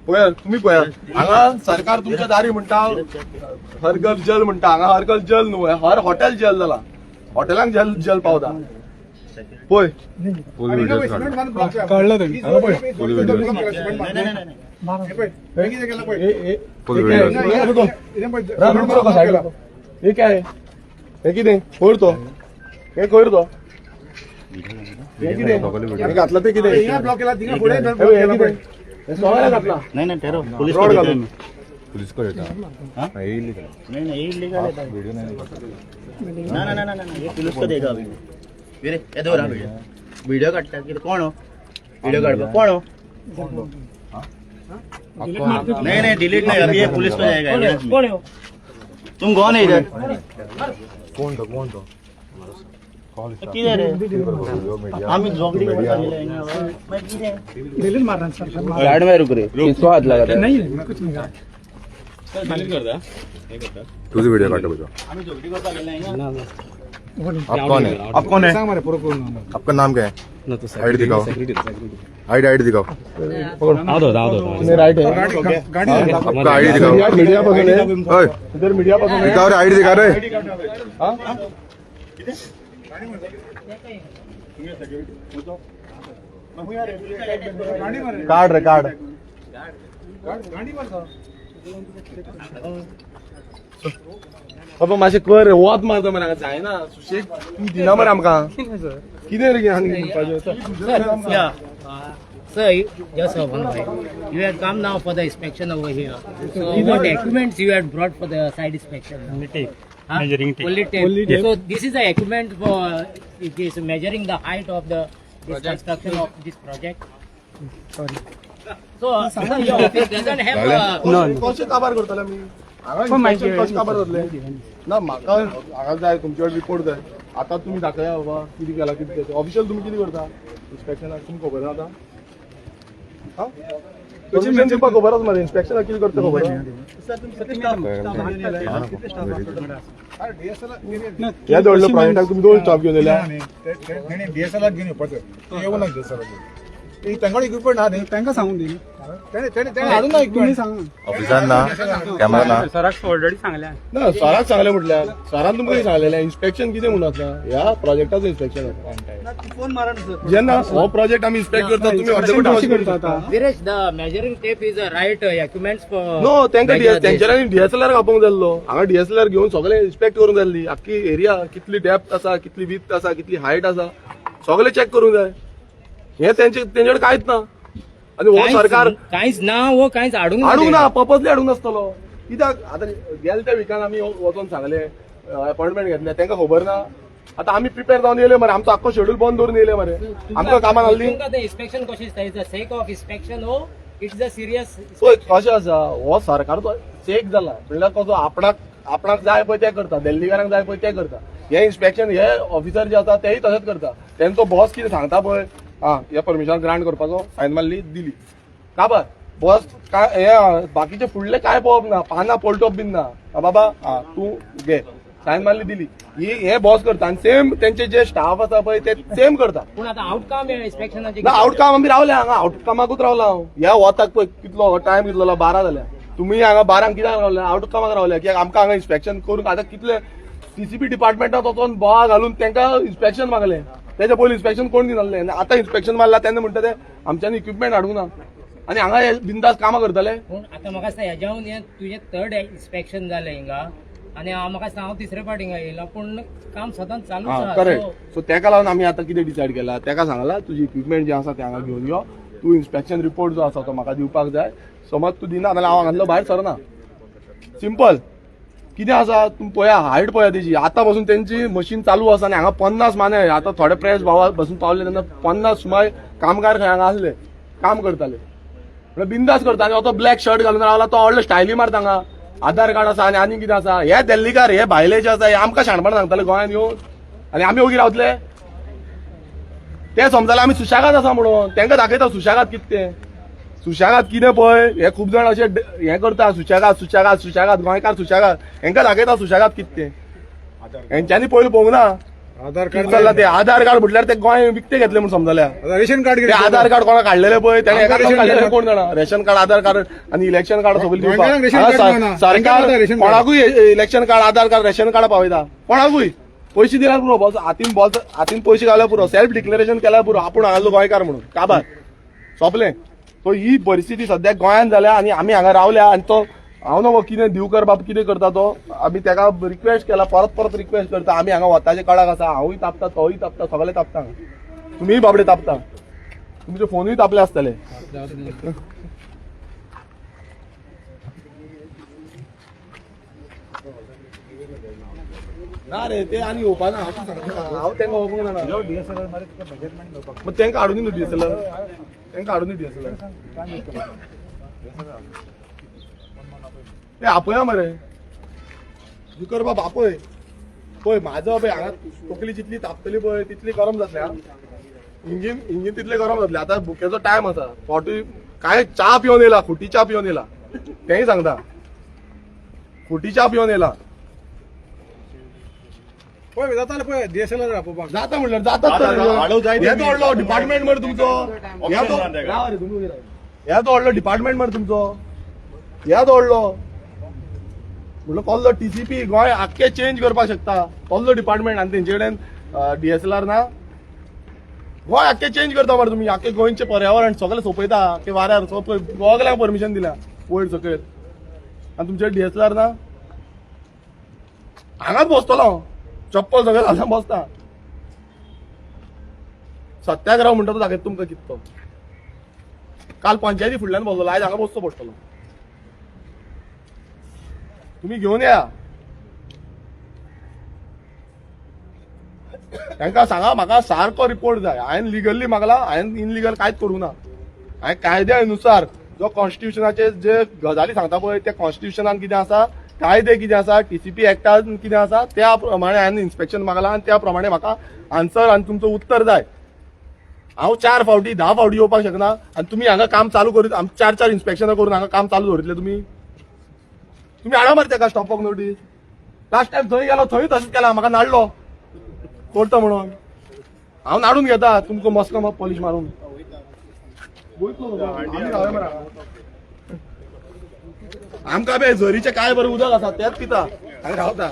पळया तुम्ही. पळया हांगा सरकार तुमच्या दारी म्हणटा हर घर जल म्हणटा, हांगा हर घर जल न्हू, हर हॉटेल जल जाला, हॉटेलांक जल जल पावता पळय. फुल व्हिडिओ काढला त्यांनी. फुल व्हिडिओ. फुल व्हिडिओ. हे काय, हे कितें कोयर तो, हे कोयर तो, हे कितें हे घातला ते कितें ब्लॉक केला थिंगा फुडें. हे कितें हे सगळें घातला. नाही नाही, ठरव पोलीस रोड घालून. पुलिस को देता नाही, इलीगल. नाही नाही, इलीगल आहे. व्हिडिओ नाही. ना ना ना ना, हे पुलिस को देगा अभी. वीरे हे दवर व्हिडिओ. व्हिडिओ काढता कितें? कोण हो व्हिडिओ काढपा? कोण हो? नहीं नहीं, डिलीट नहीं, अभी ये पुलिस को जाएगा evidence में. तुम कौन है इधर? कोण तो, कोण तो? किधर है? आम्ही झोगडी डिलीट मारणार सर. गाड में रुक रे, किसको हात लगा रहा है? नाही, कुछ नाही. तुझी व्हिडिओ काढतो बघा. आम्ही झोगडी करपाक गेले. आप कौन है? आप कौन है? सांग मरे पुरो कोण. आपका नाम क्या है? आईडी दिखाओ, आईडी आईडी दिखाओ. राईट आहे. गाडी आपका आईडी दिखाओ. मीडिया पासून आहे. ओए, इधर मीडिया पासून आहे. दिखाओ रे, आईडी दिखा रे. हा? काढ रे काढ. गाडी मारता. बाबा मातशें कर रे, वत मारता मरे हांगा जायना. सुशेग तुमी दिना मरे आमकां. कितें रे आनी म्हणपाचें? Yeah. Sir, just one minute. You have come now for the inspection over here. So what equipments you have brought for the site inspection? Only tape. Huh? Measuring tape. Only tape. Only tape. So this is the equipment for it is measuring the height of the this construction of this project. Sorry. So sir, your office doesn't have a कशें काबार करतले आमी हांगा? Inspection कशें काबार जातलें ना? म्हाका हांगा जाय, तुमचे कडेन रिपोर्ट जाय. आतां तुमी दाखया बाबा कितें केलां, कितें केलें. ऑफिशियल तुमी कितें करता इन्स्पेक्शनाक तुमकां खबर ना आतां? आं, परमिशन दिवपाक खबर आसा मरे, इन्स्पेक्शनाक कितें करता खबर आसा? ह्या व्हडलो प्रोजेक्टाक तुमी दोन स्टॉप घेवन येयल्या. डीएसएलआर घेवन येवपाचो, येवं ना डीएसएलआर घेवन. तांकां इक्विपमेंट ना न्ही. तांकां सांगून दी. तेणे तेणे तेणे हाडून ना तुमी इक्विपमेंट. सांगा. ऑफिसान ना, कॅमेरा ना. सराक ऑलरेडी सांगल्या. ना, सराक सांगलें म्हटल्यार सरान तुमकां कितें सांगलेलें? इन्स्पेक्शन कितें म्हणून आसता? ह्या प्रोजेक्टाचो इन्स्पेक्शन आसा. जेन्ना हो प्रोजेक्ट आमी इन्स्पेक्ट करता, तुमी अर्दकुटे कशी करता आता? Viresh, the measuring tape is a right documents for no, तांकां measure this. तेंच्यांनी डीएसएलआर आपोवंक जाय आसलो. हांगा डीएसएलआर घेवन सगळें इन्स्पेक्ट करूंक जाय आसली. आख्खी एरिया कितली डेप्थ आसा, कितली विथ आसा, कितली हायट आसा, सगळें चॅक करूंक जाय. हे तेंचे तेंचे कडेन कांयच ना आनी हो सरकार कांयच ना वो कांयच हाडूंक ना. हाडूंक ना, पर्पजली हाडूंक नासतलो. कित्याक आतां गेले त्या विकान आमी वचोन सांगलें, अपॉइंटमेंट घेतले, तांकां खबर ना. आतां आमी प्रिपेर जावन येयले मरे. आमचो आख्खो शेड्यूल बंद दवरून येयले मरे. आमकां कामां आहली. तुमकां तें इन्स्पेक्शन कशें दिसता? It's a sake of inspection हो it's a serious? पळय कशें आसा, हो सरकारचो चेक जाला. म्हणल्यार कसो आपणाक आपणाक जाय पळय तें करता, दिल्लीकारांक जाय पळय तें करता. हे इन्स्पेक्शन हे ऑफिसर जे आसा तेय तशेंच करता. तेंचो बॉस कितें सांगता पळय, आं हे परमिशन ग्रांट करपाचो, सायन मारली, दिली, काबार. बॉस काय हे बाकीचे फुडले काय पळोवप ना, पानां पलटोवप बीन ना. आ बाबा, आं तूं घे, सायन मारली, दिली. ही हे बॉस करता आनी सेम तेंचे जे स्टाफ आसा पळय ते सेम करता. पूण आतां आउटकम इन्स्पेक्शनाचे? ना, आउटकाम आमी रावले हांगा, आउटकामाकूच रावला हांव. ह्या वताक पळय कितलो टायम कितलो, 12 जाल्या. तुमी हांगा 12क कित्याक रावले? आउटकामाक रावले कित्याक आमकां हांगा इन्स्पेक्शन करून आतां कितले टीसीपी डिपार्टमेंटात वचोन बोवा घालून तांकां इन्स्पेक्शन मागलें. तेच्या पयलीं इन्स्पेक्शन कोण दिनासले आनी आतां इन्स्पेक्शन मारला तेन्ना म्हणटा ते आमच्यांनी इक्विपमेंट हाडूंक ना आनी हांगा हे बिंदास कामां करतले. पूण आतां म्हाका दिसता हेज्याहून हें तुजें थर्ड इन्स्पेक्शन जालें हिंगा आनी हांव म्हाका दिसता हांव तिसरे फावट हिंगा येयला, पूण काम सदांच चालूच आसा. करेक्ट. सो तेका लागून आमी आतां कितें डिसायड केला, तेका सांगला तुजी इक्विपमेंट जे आसा ते हांगा घेवन यो. तूं इन्स्पेक्शन रिपोर्ट जो आसा तो म्हाका दिवपाक जाय. समज तूं दिना जाल्यार हांव हांगांतलो भायर सरना. सिंपल. कितें आसा, तुमी पळया, हायट पळया तेजी. आतां पासून तेंची मशीन चालू आसा आनी हांगा 50 माने. आतां थोडे प्रेस भावा बसून पावले तेन्ना 50 सुमार कामगार खंय हांगा आसले, काम करताले. म्हणल्यार बिंदास करता. आनी तो ब्लॅक शर्ट घालून रावला तो व्हडलो स्टायली मारता हांगा. आधार कार्ड आसा आनी आनी कितें आसा. हे दिल्लीकार, हे भायले जे आसा, हे आमकां शाणपण सांगताले गोंयांत येवन आनी आमी ओगी रावतले? ते समजले आमी सुशेगाद आसा म्हणून. तांकां दाखयता सुशेगाद कितें तें. सुशेगाद कितें पळय. हे खूब जाण अशे हें करता, सुशेगाद सुशेगाद सुशेगाद, गोंयकार सुशेगाद. हेंकां दाखयता सुशेगाद कितें तें. हेंच्यांनी पयलीं पळोवंक ना आधार कितें कार्ड. चल्लां तें. आधार कार्ड म्हटल्यार ते गोंय विकते घेतले म्हूण समजल्या. Ration card. ते आधार कार्ड कोणा काडलेले पळय तेणे एका रेशन काडलेले कार्ड. कोण जाणा. रेशन कार्ड, आधार कार्ड आनी इलेक्शन कार्ड सगळें गोंयकारांक रेशन कार्ड दिवपाक मेळना. सरकार तांकां रेशन कार्ड. कोणाकूय इलेक्शन कार्ड, आधार कार्ड, रेशन कार्ड पावयता. कोणाकूय पयशे दिल्यार पुरो, बॉस हातीन, बॉस हातीन पयशे घाल्यार पुरो, सेल्फ डिक्लेरेशन केल्यार पुरो, आपूण हांगासलो गोंयकार म्हणून, काबार सोंपलें. सो ही परिस्थिती सद्याक गोंयांत जाल्या आनी आमी हांगा रावल्या. आनी तो हांव न्हू कितें दिवकर बाब कितें करता तो, आमी तेका रिक्वेस्ट केला, परत परत रिक्वेस्ट करता. आमी हांगा वताचे कडाक आसा. हांवूय तापता, तोय तापता, सगळे तापता. तुमीय बाबडे तापता, तुमचे फोनूय तापले आसतले. ना रे, ते आनी येवपा ना. हांव सांगता, हांव तांकां वचूंक जाणा. डीएसएलआर मारे तुका मेजरमेंट घेवपाक. मग तांकां हाडून दी डीएसएलआर, तांकां हाडून दी डीएसएलआर. ते आपया मरे. दिकर बाब आपय. पळय म्हाजो पळय हांगा तकली जितली तापतली पळय तितली गरम जातली. हा, इंजीन इंजीन तितलें गरम जातलें. आतां भुकेचो टायम आसा. फावटी काय च्या पिवन येयला, खुटी च्या पिवन येयला. तेंय सांगता, खुटी च्या पिवन येयला. पळय जाताले पळय डीएसएलआर आपोवपाक. जाता म्हणल्यार जातात. हाडो जाय. हे तो व्हडलो डिपार्टमेंट मरे तुमचो. हे तो राव रे, तुमी उबे राव. हे तो व्हडलो डिपार्टमेंट मरे तुमचो. हे तो व्हडलो म्हणलो कसलो टीसीपी गोंय आख्खें चेंज करपाक शकता कसलो डिपार्टमेंट आनी तेंचे कडेन डीएसएलआर ना. गोंय आख्खें चेंज करता मरे तुमी. आख्खें गोंयचें पर्यावरण सगळें सोंपयता. आख्खें वाऱ्यार सगळ्यांक परमिशन दिल्या वयर सकयल आनी तुमचे डीएसएलआर ना. हांगाच बसतलो हांव, चप्पल सगळें घालून बसता. सत्याग्रह म्हणटा तो दाखयता तुमकां कितें तो. काल पंचायती फुडल्यान बसलो, आयज हांगा बसचो पडटलो. तुमी घेवन या, तांकां सांगा म्हाका सारको रिपोर्ट जाय. हांवें लिगली मागला, हांवें इनलिगल कांयच करूं ना. हांवें कायद्या अनुसार जो कॉन्स्टिट्युशनाचे जे गजाली सांगता पळय, त्या कॉन्स्टिट्युशनान कितें आसा, कायदे कितें आसा, टीसीपी एक्टान कितें आसा, त्या प्रमाणे हांवें इन्स्पेक्शन मागला आनी त्या प्रमाणे म्हाका आन्सर आनी तुमचो उत्तर जाय. हांव चार फावटी 10 फावटी येवपाक शकना आनी तुमी हांगा काम चालू करीत आम चार चार इन्स्पेक्शनां करून हांगा काम चालू दवरितले तुमी. तुमी हाडा मरे ताका स्टॉपाक नोटीस. लास्ट टायम थंय गेलो थंय तशेंच केला म्हाका नाडलो करता म्हणून हांव नाडून घेता तुमकां मस्का पॉलिश मारून आमकां बे झरीचें काय बरें उदक आसा तेंच पिता आनी रावता.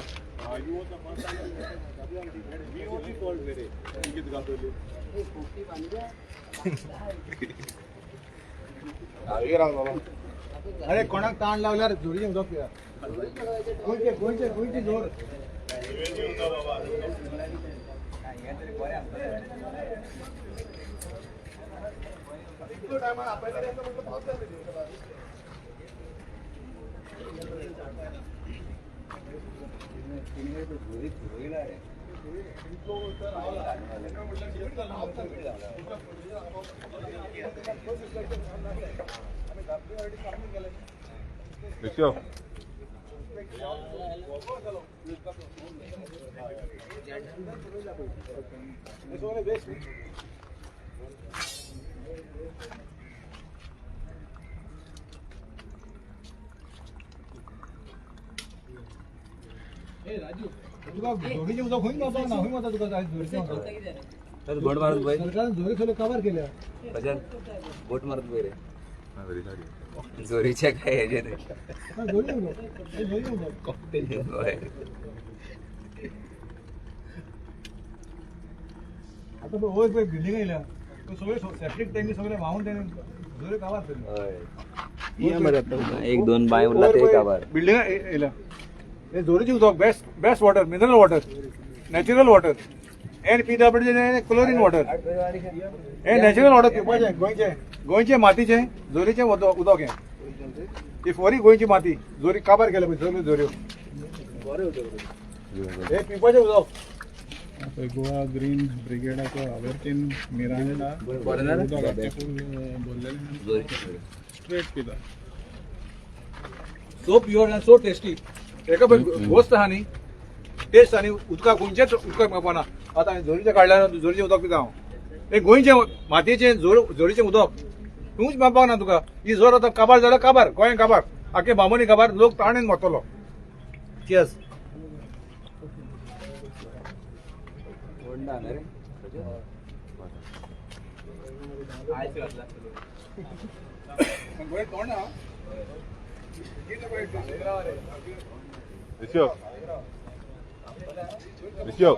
अरे कोणाक ताण लावल्यार जोरीचें उदक पिया. गोंयचे गोंयचे गोंयची जोर. देखियो तुका जोरीचें उदक खंय मेळपाक ना, खंय वता तुका जोरीचें उदक? बोट मारत पळय सरकारान जोरी सगळ्यो कवर केल्या. प्रशांत, बोट मारत पळय रे जोरीचे काय हेजे ते. जोरी उदक, जोरी उदक. हय. आतां पळय वयर पळय बिल्डिंग येयल्या सगळे सेप्टीक टँकी सगळे व्हांवून तेणे जोरी काबार केली. हय. एक दोन बाय उरला ते काबार. बिल्डिंग येयल्या. हे जोरीचें उदक best best water, mineral water, natural water, N P W chlorine water. हे नॅचरल वॉटर पिवपाचें गोंयचें, गोंयचें मातीचें जोरीचें उदक हें. ही फोरी गोंयची माती जोरी काबार केल्या पळय सगळ्यो जोऱ्यो. हे पिवपाचें उदक. गोवा ग्रीन ब्रिगेडाचो आवर्तीन मिरांडा स्ट्रेट पिता. So pure and so tasty. एका पळय गोश्त आहा न्ही, टेस्ट आनी उदकाक खंयचेच उदकाक मेळपाना. आतां हांवें जोरीचें काडल्यार जोरीचें उदक पिता हांव. हें गोंयचें मातयेचें जोरीचें उदक तूंच मेळपाक ना तुका. ही जोर आतां काबार जाल्यार काबार, गोंय काबार, आख्खे बामोनी काबार, लोक ताणेन मरतलो. चियर्स. तोंड आहा. देखियो देखियो.